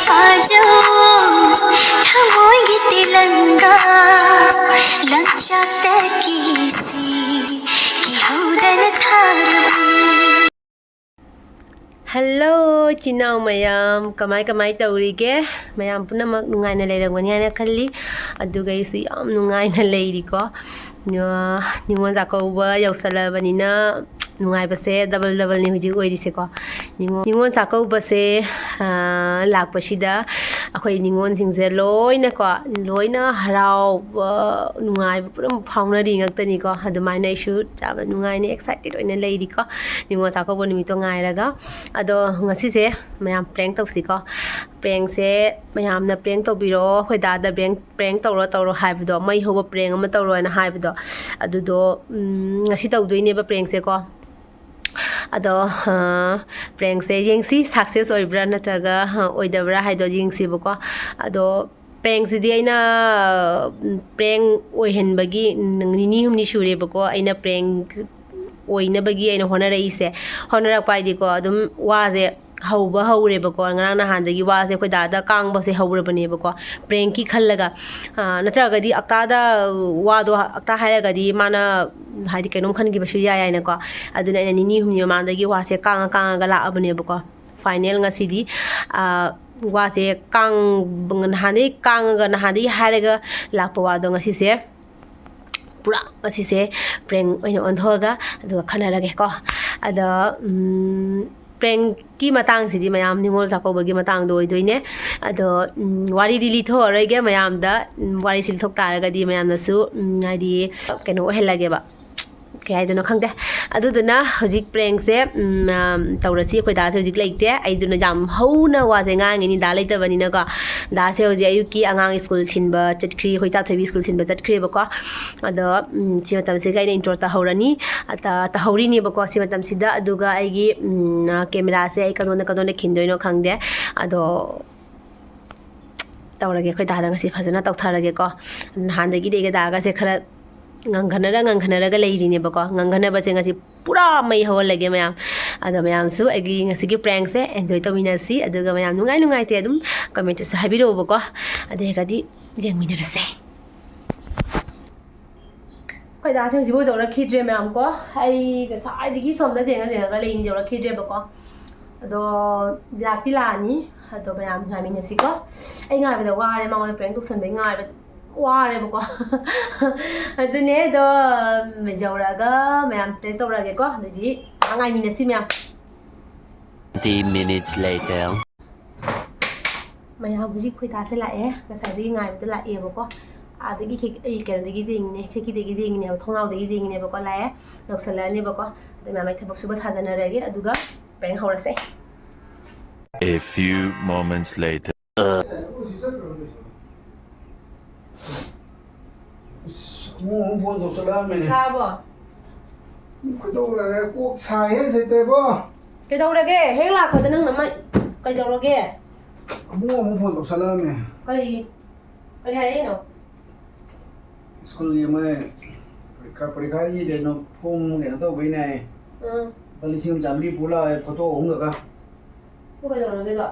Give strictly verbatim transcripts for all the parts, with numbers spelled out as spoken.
ꯐꯥꯖꯧ ꯊꯃꯣꯏꯒꯤ ꯇꯤꯂꯪꯒꯥ ꯂꯪꯆꯥꯛꯇꯒꯤ ꯁꯤ ꯀꯤꯍꯧꯗꯅ ꯊꯥꯔꯕꯅꯤ꯫ Hello ꯏꯆꯤꯟ ꯏꯅꯥꯎ ꯃꯌꯥꯝ, ꯀꯃꯥꯏ ꯀꯃꯥꯏ ꯇꯧꯔꯤꯒꯦ? ꯃꯌꯥꯝ ꯄꯨꯝꯅꯃꯛ ꯅꯨꯡꯉꯥꯏꯅ ꯂꯩꯔꯝꯒꯅꯤ ꯍꯥꯏꯅ ꯈꯜꯂꯤ꯫ ꯑꯗꯨꯒ ꯑꯩꯁꯨ ꯌꯥꯝ ꯅꯨꯡꯉꯥꯏꯅ ꯂꯩꯔꯤꯀꯣ꯫ ꯅꯤꯉꯣꯜ ꯆꯥꯛꯀꯧꯕ ꯌꯧꯁꯜꯂꯕꯅꯤꯅ ꯅꯨꯡꯉꯥꯏꯕꯁꯦ double doubleꯅꯤ ꯍꯧꯖꯤꯛ ꯑꯣꯏꯔꯤꯁꯦꯀꯣ꯫ ꯅꯤꯉꯣꯜ ꯅꯤꯉꯣꯜ ꯆꯥꯛꯀꯧꯕꯁꯦ ꯂꯥꯛꯄꯁꯤꯗ ꯑꯩꯈꯣꯏ ꯅꯤꯉꯣꯜꯁꯤꯡꯁꯦ ꯂꯣꯏꯅꯀꯣ, ꯂꯣꯏꯅ ꯍꯔꯥꯎꯕ, ꯅꯨꯡꯉꯥꯏꯕ ꯄꯨꯝꯅꯃꯛ ꯐꯥꯎꯅꯔꯤ ꯉꯥꯛꯇꯅꯤꯀꯣ꯫ ꯑꯗꯨꯃꯥꯏꯅ ꯑꯩꯁꯨ ꯌꯥꯝꯅ ꯅꯨꯡꯉꯥꯏꯅ excited ꯑꯣꯏꯅ ꯂꯩꯔꯤꯀꯣ, ꯅꯤꯉꯣꯜ ꯆꯥꯛꯀꯧꯕ ꯅꯨꯃꯤꯠꯇꯣ ꯉꯥꯏꯔꯒ꯫ ꯑꯗꯣ ꯉꯁꯤꯁꯦ ꯃꯌꯥꯝ prank ꯇꯧꯁꯤꯀꯣ꯫ Prankꯁꯦ ꯃꯌꯥꯝꯅ prank ꯇꯧꯕꯤꯔꯛꯑꯣ, ꯑꯩꯈꯣꯏ ꯗꯥꯗ prank prank ꯇꯧꯔꯣ ꯇꯧꯔꯣ ꯍꯥꯏꯕꯗꯣ, ꯃꯩ ꯍꯧꯕ prank ꯑꯃ ꯇꯧꯔꯣ ꯍꯥꯏꯅ ꯍꯥꯏꯕꯗꯣ, ꯑꯗꯨꯗꯣ ꯉꯁꯤ ꯇꯧꯗꯣꯏꯅꯦꯕ prankꯁꯦꯀꯣ꯫ ꯑꯗꯣ prankꯁꯦ ꯌꯦꯡꯁꯤ, success ꯑꯣꯏꯕ꯭ꯔꯥ ꯅꯠꯇ꯭ꯔꯒ ꯑꯣꯏꯗꯕ꯭ꯔꯥ ꯍꯥꯏꯗꯣ ꯌꯦꯡꯁꯤꯕꯀꯣ꯫ ꯑꯗꯣ prankꯁꯤꯗꯤ ꯑꯩꯅ prank ꯑꯣꯏꯍꯟꯕꯒꯤ ꯅꯤꯅꯤ ꯍꯨꯝꯅꯤ ꯁꯨꯔꯦꯕꯀꯣ ꯑꯩꯅ prank ꯑꯣꯏꯅꯕꯒꯤ ꯑꯩꯅ ꯍꯣꯠꯅꯔꯛꯏꯁꯦ꯫ ꯍꯣꯠꯅꯔꯛꯄ ꯍꯥꯏꯗꯤꯀꯣ, ꯑꯗꯨꯝ ꯋꯥꯁꯦ ꯍꯧꯕ ꯍꯧꯔꯦꯕꯀꯣ꯫ ꯉꯔꯥꯡ ꯅꯍꯥꯟꯗꯒꯤ ꯋꯥꯁꯦ ꯑꯩꯈꯣꯏ ꯗꯥꯗ ꯀꯥꯡꯕꯁꯦ ꯍꯧꯔꯕꯅꯦꯕꯀꯣ, prankꯀꯤ ꯈꯜꯂꯒ꯫ ꯅꯠꯇ꯭ꯔꯒꯗꯤ ꯑꯛꯀꯥꯗ ꯋꯥꯗꯣ ꯑꯛꯀꯥ ꯍꯥꯏꯔꯒꯗꯤ ꯃꯥꯅ ꯍꯥꯏꯗꯤ ꯀꯩꯅꯣꯝ ꯈꯟꯈꯤꯕꯁꯨ ꯌꯥꯏ ꯍꯥꯏꯅꯀꯣ꯫ ꯑꯗꯨꯅ ꯑꯩꯅ ꯅꯤꯅꯤ ꯍꯨꯝꯅꯤ ꯃꯃꯥꯡꯗꯒꯤ ꯋꯥꯁꯦ ꯀꯥꯡꯉ ꯀꯥꯡꯉꯒ ꯂꯥꯛꯑꯕꯅꯦꯕꯀꯣ꯫ Final ꯉꯁꯤꯗꯤ ꯋꯥꯁꯦ ꯀꯥꯡ ꯅꯍꯥꯟꯗꯒꯤ ꯀꯥꯡꯉꯒ ꯅꯍꯥꯟꯗꯒꯤ ꯍꯥꯏꯔꯒ ꯂꯥꯛꯄ ꯋꯥꯗꯣ ꯉꯁꯤꯁꯦ ꯄꯨꯔꯥ ꯉꯁꯤꯁꯦ prank ꯑꯣꯏꯅ ꯑꯣꯟꯊꯣꯛꯑꯒ ꯑꯗꯨꯒ ꯈꯟꯅꯔꯒꯦꯀꯣ꯫ ꯑꯗꯣ prankꯀꯤ ꯃꯇꯥꯡꯁꯤꯗꯤ ꯃꯌꯥꯝ ꯅꯤꯉꯣꯜ ꯆꯥꯛꯀꯧꯕꯒꯤ ꯃꯇꯥꯡꯗꯣ ꯑꯣꯏꯗꯣꯏꯅꯦ꯫ ꯑꯗꯣ ꯋꯥꯔꯤꯗꯤ ꯂꯤꯊꯣꯛꯑꯔꯣꯏꯒꯦ ꯃꯌꯥꯝꯗ꯫ ꯋꯥꯔꯤꯁꯤ ꯂꯤꯊꯣꯛ ꯇꯥꯔꯒꯗꯤ ꯃꯌꯥꯝꯅꯁꯨ ꯍꯥꯏꯗꯤ ꯀꯩꯅꯣ ꯑꯣꯏꯍꯜꯂꯒꯦꯕ, ꯀꯩ ꯍꯥꯏꯗꯣꯏꯅꯣ ꯈꯪꯗꯦ꯫ ꯑꯗꯨꯗꯨꯅ ꯍꯧꯖꯤꯛ prankꯁꯦ ꯇꯧꯔꯁꯤ꯫ ꯑꯩꯈꯣꯏ ꯗꯥꯁꯦ ꯍꯧꯖꯤꯛ ꯂꯩꯇꯦ, ꯑꯩꯗꯨꯅ ꯌꯥꯝ ꯍꯧꯅ ꯋꯥꯁꯦ ꯉꯥꯡꯉꯤꯅꯤ, ꯗꯥ ꯂꯩꯇꯕꯅꯤꯅꯀꯣ꯫ ꯗꯥꯁꯦ ꯍꯧꯖꯤꯛ ꯑꯌꯨꯛꯀꯤ ꯑꯉꯥꯡ ꯁ꯭ꯀꯨꯜ ꯊꯤꯟꯕ ꯆꯠꯈ꯭ꯔꯤ, ꯑꯩꯈꯣꯏ ꯏꯆꯥꯊꯣꯏꯕꯤ ꯁ꯭ꯀꯨꯜ ꯊꯤꯟꯕ ꯆꯠꯈ꯭ꯔꯦꯕꯀꯣ꯫ ꯑꯗꯣ ꯁꯤ ꯃꯇꯝꯁꯤꯒ ꯑꯩꯅ intro ꯇꯧꯍꯧꯔꯅꯤ꯫ ꯇꯧꯍꯧꯔꯤꯅꯦꯕꯀꯣ ꯁꯤ ꯃꯇꯝꯁꯤꯗ꯫ ꯑꯗꯨꯒ ꯑꯩꯒꯤ cameraꯁꯦ ꯑꯩ ꯀꯗꯣꯝꯗ ꯀꯗꯣꯝꯗ ꯈꯤꯟꯗꯣꯏꯅꯣ ꯈꯪꯗꯦ꯫ ꯑꯗꯣ ꯇꯧꯔꯒꯦ, ꯑꯩꯈꯣꯏ ꯗꯥꯗ ꯉꯁꯤ ꯐꯖꯅ ꯇꯧꯊꯔꯒꯦꯀꯣ꯫ ꯅꯍꯥꯟꯗꯒꯤꯗꯤ ꯑꯩꯒ ꯗꯥꯒꯁꯦ ꯈꯔ ꯉꯥꯡꯈꯅꯔ ꯉꯥꯡꯈꯅꯔꯒ ꯂꯩꯔꯤꯅꯦꯕꯀꯣ꯫ ꯉꯥꯡꯈꯅꯕꯁꯦ ꯉꯁꯤ ꯄꯨꯔꯥ ꯃꯩ ꯍꯧꯍꯜꯂꯒꯦ ꯃꯌꯥꯝ꯫ ꯑꯗꯣ ꯃꯌꯥꯝꯁꯨ ꯑꯩꯒꯤ ꯉꯁꯤꯒꯤ prank ꯁꯦ enjoy ꯇꯧꯃꯤꯟꯅꯁꯤ, ꯑꯗꯨꯒ ꯃꯌꯥꯝ ꯅꯨꯡꯉꯥꯏ ꯅꯨꯡꯉꯥꯏꯇꯦ ꯑꯗꯨꯝ comment ꯇꯁꯨ ꯍꯥꯏꯕꯤꯔꯛꯑꯣꯕꯀꯣ꯫ ꯑꯗꯨ ꯑꯣꯏꯔꯒꯗꯤ ꯌꯦꯡꯃꯤꯟꯅꯔꯁꯦ꯫ ꯑꯩꯈꯣꯏ ꯗꯥꯁꯦ ꯍꯧꯖꯤꯛꯐꯥꯎ ꯌꯧꯔꯛꯈꯤꯗ꯭ꯔꯦ ꯃꯌꯥꯝ ꯀꯣ꯫ ꯑꯩ ꯉꯁꯥꯏꯗꯒꯤ ꯁꯣꯝꯗ ꯌꯦꯡꯉ ꯌꯦꯡꯉꯒ ꯂꯩꯅꯤ, ꯌꯧꯔꯛꯈꯤꯗ꯭ꯔꯦꯕꯀꯣ꯫ ꯑꯗꯣ ꯂꯥꯛꯇꯤ ꯂꯥꯛꯑꯅꯤ꯫ ꯑꯗꯣ ꯃꯌꯥꯝ ꯉꯥꯏꯃꯤꯟꯅꯁꯤꯀꯣ꯫ ꯑꯩ ꯉꯥꯏꯕꯗ ꯋꯥꯔꯦ, ꯃꯉꯣꯟꯗ prank ꯇꯧꯁꯟꯕꯩ ꯉꯥꯏꯕꯗ ꯋꯥꯔꯦꯕꯀꯣ꯫ ꯑꯗꯨꯅꯦ ꯑꯗꯣ ꯌꯧꯔꯛꯑꯒ ꯃꯌꯥꯝ prank ꯇꯧꯔꯛꯑꯒꯦꯀꯣ꯫ ꯑꯗꯨꯗꯤ ꯉꯥꯏꯃꯤꯟꯅꯁꯤ ꯃꯌꯥꯝ꯫ Twenty minutes later. ꯃꯌꯥꯝ ꯍꯧꯖꯤꯛ ꯑꯩꯈꯣꯏ ꯗꯥꯁꯦ ꯂꯥꯛꯑꯦ꯫ ꯉꯁꯥꯏꯗꯒꯤ ꯉꯥꯏꯕꯗ ꯂꯥꯛꯑꯦꯕꯀꯣ꯫ ꯑꯥꯗꯒꯤ ꯈꯤ-, ꯑꯩ ꯀꯩꯅꯣꯗꯒꯤ ꯌꯦꯡꯉꯤꯅꯦ, ꯈꯤꯔꯀꯤꯗꯒꯤ ꯌꯦꯡꯉꯤꯅꯦꯕ, ꯊꯣꯡꯅꯥꯎꯗꯒꯤ ꯌꯦꯡꯉꯤꯅꯦꯕꯀꯣ꯫ ꯂꯥꯛꯑꯦ, ꯌꯧꯁꯜꯂꯛꯑꯅꯦꯕꯀꯣ꯫ ꯑꯗꯩ ꯃꯌꯥꯝ ꯑꯩ ꯊꯕꯛ ꯁꯨꯕ ꯁꯥꯖꯟꯅꯔꯒꯦ, ꯑꯗꯨꯒ prank ꯍꯧꯔꯁꯦ꯫ A few moments later. ꯑꯁ, ꯑꯃꯨꯛ ꯑꯃꯨꯛ phone ꯇꯧꯁꯜꯂꯛꯑꯝꯃꯦꯅꯦ꯫ ꯆꯥꯔꯕꯣ? ꯀꯩꯗꯧꯔꯒꯦ? ꯀꯣꯛ ꯁꯥꯏꯍꯦ, ꯁꯦꯇꯦꯕꯣ꯫ ꯀꯩꯗꯧꯔꯒꯦ? ꯍꯦꯛ ꯂꯥꯛꯄꯗ ꯅꯪꯅ ꯃꯩ-, ꯀꯩꯗꯧꯔꯒꯦ? ꯑꯃꯨꯛ ꯑꯃꯨꯛ phone ꯇꯧꯁꯜꯂꯛꯑꯝꯃꯦ꯫ ꯀꯔꯤ? ꯀꯔꯤ ꯍꯥꯏꯔꯛꯏꯅꯣ? ꯁ꯭ꯀꯨꯜꯒꯤ ꯃꯣꯏ ꯄꯔꯤꯈꯥ, ꯄꯔꯤꯈꯥꯒꯤ ꯀꯩꯅꯣ form ꯀꯩꯅꯣ ꯇꯧꯕꯩꯅꯦ ꯍꯥꯏꯌꯦ꯫ ꯎꯝ꯫ ꯂꯨꯄꯥ ꯂꯤꯁꯤꯡ ꯑꯃ ꯆꯥꯝꯃꯔꯤ ꯄꯨ ꯂꯥꯛꯑꯦ, photo ꯑꯍꯨꯝꯈꯛꯀ꯫ ꯑꯗꯨ ꯀꯩꯗꯧꯔꯒꯦꯗꯣ?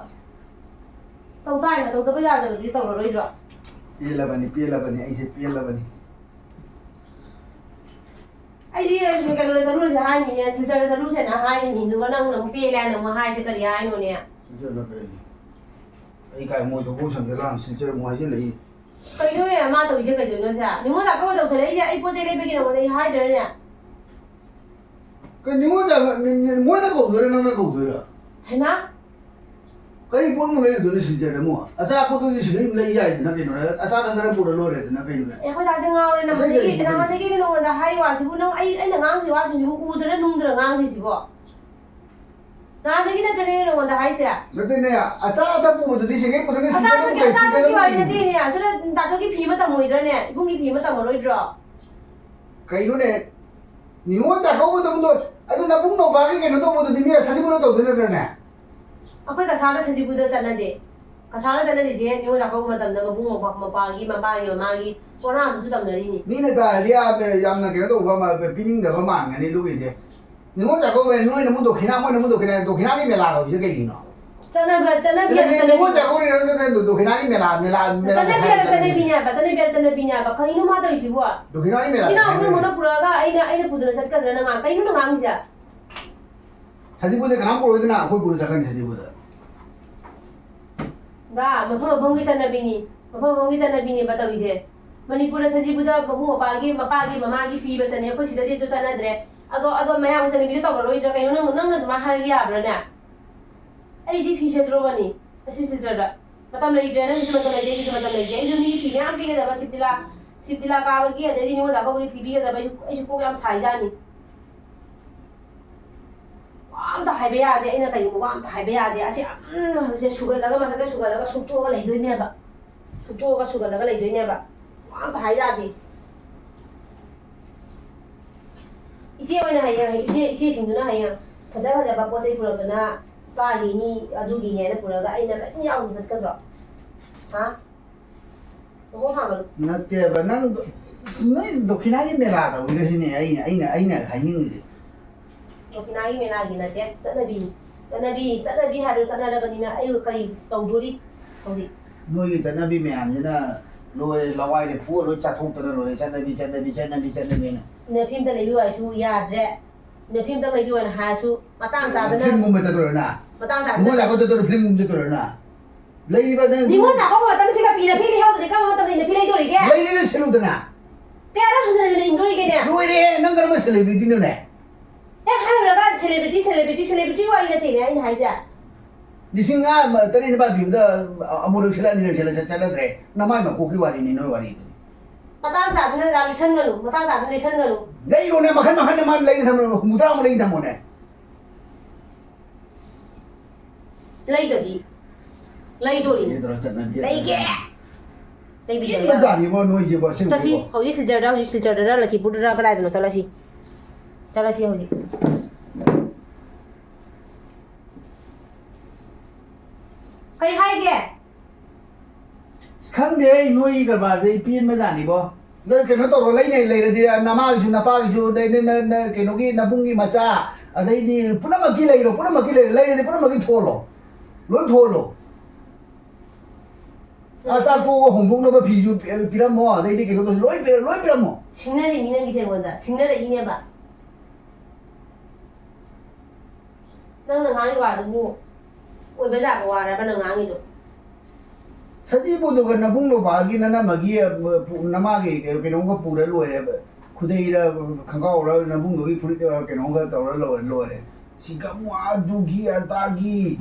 ꯇꯧ ꯇꯥꯔꯦꯅ, ꯇꯧꯗꯕ ꯌꯥꯗꯕꯗꯤ ꯇꯧꯔꯔꯣꯏꯗ꯭ꯔꯣ? ꯄꯦꯜꯂꯕꯅꯤ, ꯄꯦꯜꯂꯕꯅꯤ, ꯑꯩꯁꯦ ꯄꯦꯜꯂꯕꯅꯤ꯫ ꯑꯩꯗꯤ ꯀꯩꯅꯣꯗ ꯆꯠꯂꯨꯔꯁꯦ ꯍꯥꯏꯃꯤꯅꯦ, ꯁꯤꯜꯆꯔꯗ ꯆꯠꯂꯨꯁꯦꯅ ꯍꯥꯏꯃꯤꯅꯦ, ꯑꯗꯨꯒ ꯅꯪꯅ ꯑꯃꯨꯛ ꯄꯦꯜꯂꯦ ꯍꯥꯏꯅ ꯑꯃꯨꯛ ꯍꯥꯏꯁꯦ ꯀꯔꯤ ꯍꯥꯏꯅꯣꯅꯦ? ꯁꯤꯜꯆꯔꯗ ꯀꯔꯤ? ꯑꯩ ꯀꯥꯏ ꯃꯣꯏ ꯊꯣꯛꯄ ꯁꯟꯗ ꯂꯥꯡ ꯁꯤꯜꯆꯔ ꯑꯃꯨꯛ ꯍꯥꯏꯖꯤꯜꯂꯛꯏ? ꯀꯩꯅꯣꯅꯦ ꯃꯥ ꯇꯧꯔꯤꯁꯦ ꯀꯩꯗꯧꯅꯣ ꯁꯦ? ꯅꯤꯉꯣꯜ ꯆꯥꯛꯀꯧꯕ ꯇꯧꯁꯜꯂꯛꯏꯁꯦ ꯑꯩ ꯄꯣꯠ ꯆꯩ ꯂꯩꯕꯒꯤ ꯅꯉꯣꯟꯗ ꯑꯩ ꯍꯥꯏꯗ꯭ꯔꯅꯦ? ꯀꯩ ꯅꯤꯉꯣꯜ ꯆꯥꯛꯀꯧ-, ꯅꯤ-, ꯅꯤ-, ꯃꯣꯏꯅ ꯀꯧꯗꯣꯏꯔꯥ ꯅꯪꯅ ꯀꯧꯗꯣꯏꯔꯥ? ꯍꯩꯃꯥ! ꯀꯔꯤ ꯄꯣꯠꯅꯣ ꯂꯩꯔꯨꯗꯣꯏꯅꯣ ꯁꯤꯜꯆꯔꯗ ꯑꯃꯨꯛ? ꯑꯆꯥꯄꯣꯠꯇꯨꯗꯤ ꯁꯤꯗ ꯑꯗꯨꯝ ꯂꯩ ꯌꯥꯏꯗꯅ ꯀꯩꯅꯣ? ꯑꯆꯥꯗ ꯈꯔ ꯄꯨꯔ ꯂꯣꯏꯔꯦꯗꯅ ꯀꯩꯅꯣꯅꯦ? ꯑꯦ, ꯑꯩꯈꯣꯏ ꯗꯥꯁꯦ ꯉꯥꯎꯔꯦ꯫ ꯑꯇꯩ ꯅꯍꯥꯟꯗꯒꯤ, ꯀꯔꯤ ꯄꯣꯠꯅꯣ? ꯅꯍꯥꯟꯗꯒꯤ ꯑꯩꯅ ꯅꯉꯣꯟꯗ ꯍꯥꯏꯔꯤ ꯋꯥꯁꯤꯕꯨ ꯅꯪ ꯑꯩ, ꯑꯩꯅ ꯉꯥꯡꯉꯤ ꯋꯥꯁꯤꯡꯁꯤꯕꯨ ꯎꯗꯅ ꯅꯨꯡꯗꯅ ꯉꯥꯡꯉꯤꯁꯤꯕꯣ? ꯅꯍꯥꯟꯗꯒꯤ ꯅꯠꯇ꯭ꯔꯅꯦ ꯑꯩꯅ ꯅꯉꯣꯟꯗ ꯍꯥꯏꯁꯦ? ꯅꯠꯇꯦꯅꯦ, ꯑꯆꯥ ꯑꯊꯛ ꯄꯨꯕꯗꯨꯗꯤ ꯁꯤꯒꯩ ꯄꯨꯗꯣꯏꯅꯦ, ꯁꯤꯗ ꯑꯆꯥ ꯑꯗꯨꯝ ꯑꯊꯛꯀꯤ, ꯂꯩ, ꯑꯆꯥ ꯁꯤꯗ ꯑꯊꯛꯀꯤ ꯑꯗꯨꯝ ꯋꯥꯔꯤ ꯂꯩ꯫ ꯅꯠꯇꯦꯅꯦ꯫ ꯑꯁꯤꯗ ꯗꯥꯛꯇꯔꯒꯤ ꯐꯤ ꯑꯃ ꯇꯝꯃꯣꯏꯗ꯭ꯔꯅꯦ? ꯏꯕꯨꯡꯒꯤ ꯐꯤ ꯑꯃ ꯇꯝꯃꯔꯣꯏꯗ꯭ꯔꯣ? ꯀꯩꯅꯣꯅꯦ? ꯅꯤꯉꯣꯜ ꯆꯥꯛꯀꯧꯕꯗꯕꯨꯗꯣ, ꯑꯗꯨ ꯅꯕꯨꯡ ꯅꯧꯄꯥꯒꯤ ꯀꯩꯅꯣ ꯇꯧꯕꯗꯨꯗꯤ ꯃꯤ ꯁꯖꯤꯕꯨꯅ ꯇꯧꯗꯣꯏ ꯅꯠꯇ꯭ꯔꯅꯦ? ꯑꯩꯈꯣꯏ ꯀꯁꯥꯔꯗ ꯁꯖꯤꯕꯨꯗ ꯆꯠꯅꯗꯦ꯫ ꯀꯁꯥꯔꯗ ꯆꯠꯅꯔꯤꯁꯦ ꯅꯤꯉꯣꯜ ꯆꯥꯛꯀꯧꯕ ꯃꯇꯝꯗ ꯃꯕꯨꯡ ꯃꯧꯄ꯭ꯋꯥ, ꯃꯄꯥꯒꯤ, ꯃꯄꯥꯒꯤ, ꯃꯃꯥꯒꯤ ꯄꯣꯔꯥꯗꯨꯁꯨ ꯇꯝꯅꯔꯤꯅꯤ꯫ ꯃꯤꯅ ꯇꯥꯔꯗꯤ ꯌꯥꯝꯅ ꯀꯩꯅꯣ ꯇꯧꯕ ꯑꯃ ꯄꯤꯅꯤꯡꯗꯕ ꯃꯥꯟꯒꯅꯤ ꯑꯗꯨꯒꯤꯗꯤ꯫ ꯅꯤꯉꯣꯜ ꯆꯥꯛꯀꯧꯕ ꯅꯣꯏꯅ ꯑꯃꯨꯛ ꯗꯣꯈꯤꯅꯥ, ꯃꯣꯏꯅ ꯑꯃꯨꯛ ꯗꯣꯈꯤꯅꯥ, ꯗꯣꯈꯤꯅꯥꯒꯤ ꯃꯦꯂꯥ ꯀꯧꯔꯤꯁꯦ ꯀꯩꯒꯤꯅꯣ? ꯆꯠꯅꯕ ꯆꯠꯅꯕꯤ ꯑꯗꯨꯅꯦ, ꯆꯠꯅꯕꯤ ꯅꯤꯉꯣꯜ ꯆꯥꯛꯀꯧꯔꯤꯔꯣ ꯅꯠꯇ꯭ꯔꯒ ꯗꯣꯈꯤꯅꯥꯒꯤ ꯃꯦꯂꯥ, ꯃꯦꯂꯥ, ꯃꯦꯂꯥ ꯆꯠꯅꯕꯤ ꯍꯥꯏꯔ ꯍꯥꯏꯔ ꯆꯠꯅꯕꯤꯅꯦ ꯆꯠꯅꯕꯤꯅꯦ? ꯍꯥꯏꯕ, ꯆꯠꯅꯕꯤ ꯍꯥꯏꯔ ꯆꯠꯅꯕꯤꯅꯦ ꯍꯥꯏꯕ꯫ ꯀꯩꯅꯣ ꯃꯥ ꯇꯧꯔꯤꯁꯤꯕꯣ? ꯗꯣꯈꯤꯅꯥꯒꯤ ꯃꯦꯂꯥ ꯏꯆꯤꯟ ꯏꯅꯥꯎ ꯍꯥꯏꯔ ꯄꯨꯝꯅꯃꯛꯅ ꯄꯨꯔꯛꯑꯒ ꯑꯩꯅ, ꯑꯩꯅ ꯄꯨꯗꯅ ꯆꯠꯀꯗ꯭ꯔꯥ ꯅꯪ ꯉꯥꯡ-, ꯀꯩꯅꯣ ꯅꯪ ꯉꯥꯡꯉꯤꯁꯦ? ꯁꯖꯤꯕꯨꯗ ꯀꯅꯥꯝ ꯄꯨꯔꯣꯏꯗꯅ ꯑꯩꯈꯣꯏ ꯄꯨꯔ ꯆꯠꯀꯅꯤ ꯁꯖꯤꯕꯨꯗ꯫ ꯗꯥ, ꯃꯐꯝ ꯃꯐꯝꯒꯤ ꯆꯠꯅꯕꯤꯅꯤ, ꯃꯐꯝ ꯃꯐꯝꯒꯤ ꯆꯠꯅꯕꯤꯅꯦꯕ ꯇꯧꯔꯤꯁꯦ꯫ ꯃꯅꯤꯄꯨꯔꯗ ꯁꯖꯤꯕꯨꯗ ꯃꯕꯨꯡ ꯃꯧꯄ꯭ꯋꯥꯒꯤ, ꯃꯄꯥꯒꯤ, ꯃꯃꯥꯒꯤ ꯄꯤꯕ ꯆꯠꯅꯩ, ꯑꯩꯈꯣꯏ ꯁꯤꯗꯗꯤ ꯑꯗꯨ ꯆꯠꯅꯗ꯭ꯔꯦ꯫ ꯑꯗꯣ, ꯑꯗꯣ ꯃꯌꯥꯝꯒꯤ ꯆꯠꯅꯕꯤꯗꯣ ꯇꯧꯔꯔꯣꯏꯗ꯭ꯔꯥ? ꯀꯩꯅꯣ ꯅꯪ, ꯅꯪꯅ ꯑꯗꯨꯃꯥꯏꯅ ꯍꯥꯏꯔꯒ ꯌꯥꯕ꯭ꯔꯥꯅꯦ? ꯑꯩꯗꯤ ꯐꯤ ꯁꯦꯠꯇ꯭ꯔꯣꯕꯅꯤ ꯉꯁꯤ ꯁꯤꯜꯆꯔꯗ꯫ ꯃꯇꯝ ꯂꯩꯇ꯭ꯔꯦ, ꯅꯪꯒꯤꯁꯨ ꯃꯇꯝ ꯂꯩꯇꯦ, ꯑꯩꯒꯤꯁꯨ ꯃꯇꯝ ꯂꯩꯇꯦ꯫ ꯑꯩꯁꯨ ꯃꯤꯒꯤ ꯐꯤ ꯃꯌꯥꯝ ꯄꯤꯒꯗꯕ, ꯁꯤꯞꯇꯤꯂꯥ, ꯁꯤꯞꯇꯤꯂꯥ ꯀꯥꯕꯒꯤ, ꯑꯗꯩꯗꯤ ꯅꯤꯉꯣꯜ ꯆꯥꯛꯀꯧꯕꯒꯤ ꯐꯤ ꯄꯤꯒꯗꯕ, ꯑꯩꯁꯨ, ꯑꯩꯁꯨ ꯀꯣꯛ ꯌꯥꯝ ꯁꯥꯏꯖꯥꯠꯅꯤ꯫ ꯋꯥ ꯑꯝꯇ ꯍꯥꯏꯕ ꯌꯥꯗꯦ, ꯑꯩꯅ ꯀꯩꯒꯨꯝꯕ ꯋꯥ ꯑꯝꯇ ꯍꯥꯏꯕ ꯌꯥꯗꯦ꯫ ꯑꯁꯤ, ꯎꯝ, ꯍꯧꯖꯤꯛ ꯁꯨꯒꯠꯂꯒ, ꯃꯊꯛꯇ ꯁꯨꯒꯠꯂꯒ ꯁꯨꯛꯇꯣꯛꯑꯒ ꯂꯩꯗꯣꯏꯅꯦꯕ꯫ ꯁꯨꯛꯇꯣꯛꯑꯒ ꯁꯨꯒꯠꯂꯒ ꯂꯩꯗꯣꯏꯅꯦꯕ꯫ ꯋꯥ ꯑꯝꯇ ꯍꯥꯏ ꯌꯥꯗꯦ꯫ ꯏꯆꯦ ꯑꯣꯏꯅ ꯍꯌꯦꯡ, ꯏꯆꯦ, ꯏꯆꯦꯁꯤꯡꯗꯨꯅ ꯍꯌꯦꯡ ꯐꯖ ꯐꯖꯕ ꯄꯣꯠ ꯆꯩ ꯄꯨꯔꯛꯇꯅ ꯏꯄꯥꯒꯤꯅꯤ, ꯑꯗꯨꯒꯤꯅꯤ ꯍꯥꯏꯅ ꯄꯨꯔꯛꯑꯒ ꯑꯩꯅ ꯀꯔꯤꯝ ꯌꯥꯎꯗꯅ ꯆꯠꯀꯗ꯭ꯔꯣ? ꯍꯥ? ꯃꯈꯣꯡ ꯊꯥꯡꯒꯠꯂꯨ꯫ ꯅꯠꯇꯦꯕ, ꯅꯪ, ꯅꯣꯏ ꯗꯣꯈꯤꯅꯥꯒꯤ ꯃꯦꯂꯥ ꯇꯧꯔꯤꯔ ꯁꯤꯅꯦ ꯑꯩꯅ, ꯑꯩꯅ, ꯑꯩꯅ ꯍꯥꯏꯅꯤꯡꯉꯤꯁꯦ꯫ ꯗꯣꯈꯤꯅꯥꯒꯤ ꯃꯦꯂꯥꯒꯤ ꯅꯠꯇꯦ, ꯆꯠꯅꯕꯤꯅꯤ꯫ ꯆꯠꯅꯕꯤ, ꯆꯠꯅꯕꯤ ꯍꯥꯏꯕꯗꯣ ꯆꯠꯅꯔꯕꯅꯤꯅ ꯑꯩꯕꯨ ꯀꯔꯤ ꯇꯧꯗꯣꯔꯤ ꯍꯧꯖꯤꯛ? ꯅꯣꯏꯒꯤ ꯆꯠꯅꯕꯤ ꯃꯌꯥꯝꯁꯤꯅ ꯂꯣꯏꯔꯦ, ꯂꯋꯥꯏꯗ ꯐꯨꯑ ꯂꯣꯏ ꯆꯥꯊꯣꯛꯇꯅ ꯂꯣꯏꯔꯦ, ꯆꯠꯅꯕꯤ, ꯆꯠꯅꯕꯤ, ꯆꯠꯅꯕꯤ, ꯆꯠꯅꯕꯤꯅ꯫ ꯏꯟꯅꯐꯤ ꯑꯝꯇ ꯂꯩꯕꯤꯌꯨ ꯍꯥꯏꯁꯨ ꯌꯥꯗ꯭ꯔꯦ꯫ ꯏꯟꯅꯐꯤ ꯑꯝꯇ ꯂꯩꯕꯤꯌꯨ ꯍꯥꯏꯅ ꯍꯥꯏꯔꯁꯨ ꯃꯇꯥꯡ ꯆꯥꯗꯅ, ꯐꯤꯂꯝꯒꯨꯝꯕ ꯆꯠꯇꯣꯏꯔꯅ? ꯃꯇꯥꯡ ꯅꯤꯉꯣꯜ ꯆꯥꯗꯅ꯫ ꯆꯥꯛꯀꯧꯕ ꯆꯠꯇꯣꯏꯔꯣ? ꯐꯤꯂꯝꯒꯨꯝꯕ ꯆꯠꯇꯣꯏꯔꯅ? ꯂꯩꯔꯤꯕ ꯅꯪ ꯅꯤꯉꯣꯜ ꯆꯥꯛꯀꯧꯕ ꯃꯇꯝꯁꯤꯒ ꯏꯟꯅꯐꯤ ꯂꯩꯍꯧꯗ꯭ꯔꯗꯤ ꯀꯔꯝꯕ ꯃꯇꯝꯗ ꯏꯟꯅꯐꯤ ꯂꯩꯗꯣꯔꯤꯒꯦ? ꯂꯩꯔꯤꯗ ꯁꯤꯜꯂꯨꯗꯅ꯫ ꯀꯌꯥꯔꯛ ꯍꯟꯖꯤꯟ ꯍꯟꯖꯤꯟ ꯏꯟꯗꯣꯔꯤꯒꯦꯅꯦ? ꯂꯣꯏꯔꯦ, ꯅꯪ ꯀꯔꯝꯕ celebrityꯅꯣꯅꯦ? ꯍꯦꯛ ꯍꯥꯏꯔꯨꯔꯒ celebrity, celebrity, celebrity ꯋꯥꯔꯤ ꯅꯠꯇꯦꯅꯦ ꯑꯩꯅ ꯍꯥꯏꯁꯦ꯫ ꯂꯤꯁꯤꯡ ꯃꯉꯥ, ꯇꯔꯦꯠ, ꯅꯤꯄꯥꯜ ꯄꯤꯕꯗ ꯑꯃꯨꯔꯛ ꯁꯤꯜꯂ, ꯑꯅꯤꯔꯛ ꯁꯤꯜꯂ ꯆꯠ-, ꯆꯠꯅꯗ꯭ꯔꯦ꯫ ꯅꯃꯥꯏ ꯃꯀꯣꯛꯀꯤ ꯋꯥꯔꯤꯅꯤ ꯅꯣꯏ ꯋꯥꯔꯤꯗꯨꯗꯤ꯫ ꯃꯇꯥꯡ ꯆꯥꯗꯅ ꯂꯩꯁꯟꯒꯅꯨ, ꯃꯇꯥꯡ ꯆꯥꯗꯅ ꯂꯩꯁꯟꯒꯅꯨ꯫ ꯂꯩꯔꯣꯅꯦ, ꯃꯈꯜ ꯃꯈꯜ ꯃꯥꯅ ꯂꯩꯔ ꯊꯝꯃꯣꯅꯦ, ꯍꯨꯝꯐꯨꯇꯔꯥꯃꯨꯛ ꯂꯩꯔ ꯊꯝꯃꯣꯅꯦ꯫ ꯂꯩꯒꯗꯤ꯫ ꯂꯩꯗꯣꯔꯤꯅꯤ꯫ ꯂꯩꯗꯣꯔꯥ ꯆꯠꯅꯕꯤ? ꯂꯩꯒꯦ꯫ ꯂꯩꯕꯤꯗꯕ ꯏꯟꯕ ꯌꯥꯔꯣꯏ꯫ ꯖꯥꯠꯅꯤꯕꯣ ꯅꯣꯏꯁꯤꯕꯣ, ꯑꯁꯦꯡꯕ ꯆꯠꯁꯤ, ꯏꯕꯣ꯫ ꯍꯧꯖꯤꯛ ꯁꯤꯜꯆꯔꯗ, ꯍꯧꯖꯤꯛ ꯁꯤꯜꯆꯔꯗꯔ ꯂꯛꯈꯤꯄꯨꯔꯗꯔ ꯀꯗꯥꯏꯗꯅꯣ ꯆꯠꯂꯁꯤ꯫ ꯆꯠꯂꯁꯤ ꯍꯧꯖꯤꯛ꯫ ꯀꯩ ꯍꯥꯏꯒꯦ? ꯈꯪꯗꯦ ꯑꯩ ꯅꯣꯏꯒꯤ ꯀꯔꯕꯥꯔꯁꯦ ꯑꯩ ꯄꯦꯟꯕꯖꯥꯠꯅꯤꯕꯣ꯫ ꯅꯪ ꯀꯩꯅꯣ ꯇꯧꯔꯣ, ꯂꯩꯅꯩ ꯂꯩꯔꯗꯤ ꯅꯃꯥꯒꯤꯁꯨ ꯅꯄꯥꯒꯤꯁꯨ, ꯑꯗꯩ ꯅ-, ꯅ-, ꯅ-, ꯀꯩꯅꯣꯒꯤ ꯅꯕꯨꯡꯒꯤ ꯃꯆꯥ, ꯑꯗꯩꯗꯤ ꯄꯨꯝꯅꯃꯛꯀꯤ ꯂꯩꯔꯣ, ꯄꯨꯝꯅꯃꯛꯀꯤ ꯂꯩꯔꯣ, ꯂꯩꯔꯗꯤ ꯄꯨꯝꯅꯃꯛꯀꯤ ꯊꯣꯜꯂꯣ, ꯂꯣꯏ ꯊꯣꯜꯂꯣ꯫ ꯑ, ꯆꯥꯛ ꯇꯣꯛꯑꯒ ꯍꯣꯡꯗꯣꯛꯅꯕ ꯐꯤꯁꯨ ꯄꯤ-, ꯄꯤꯔꯝꯃꯣ, ꯑꯗꯩꯗꯤ ꯀꯩꯅꯣ ꯇꯧꯁꯤ, ꯂꯣꯏ ꯄꯤꯔ-, ꯂꯣꯏ ꯄꯤꯔꯝꯃꯣ꯫ ꯁꯤꯡꯅꯔꯤꯃꯤ ꯅꯪꯒꯤꯁꯦ ꯑꯩꯉꯣꯟꯗ, ꯁꯤꯡꯅꯔꯛꯏꯅꯦꯕ꯫ ꯅꯪꯅ ꯉꯥꯡꯉꯤ ꯋꯥꯗꯨꯕꯨ ꯑꯣꯏꯕ ꯖꯥꯠꯄ ꯋꯥꯔꯕ ꯅꯪ ꯉꯥꯡꯉꯤꯗꯣ? ꯁꯖꯤꯕꯨꯗꯨꯒ ꯅꯕꯨꯡ ꯅꯨꯄꯥꯒꯤ ꯅꯅꯝꯃꯒꯤ, ꯑ, ꯄꯨ-, ꯅꯃꯥꯒꯤ ꯀꯩꯅꯣ, ꯀꯩꯅꯣꯝꯒ ꯄꯨꯔ ꯂꯣꯏꯔꯦ꯫ ꯈꯨꯗꯩꯔ, ꯈꯣꯡꯒ꯭ꯔꯥꯎꯔ, ꯅꯕꯨꯡꯗꯨꯒꯤ ꯐꯨꯔꯤꯠ, ꯑ, ꯀꯩꯅꯣꯝꯒ ꯇꯧꯔ ꯂꯣꯏꯔꯦ, ꯂꯣꯏꯔꯦ꯫ ꯁꯤꯒ ꯑꯃꯨꯛ ꯑꯗꯨꯒꯤ ꯑꯗꯥꯒꯤ꯫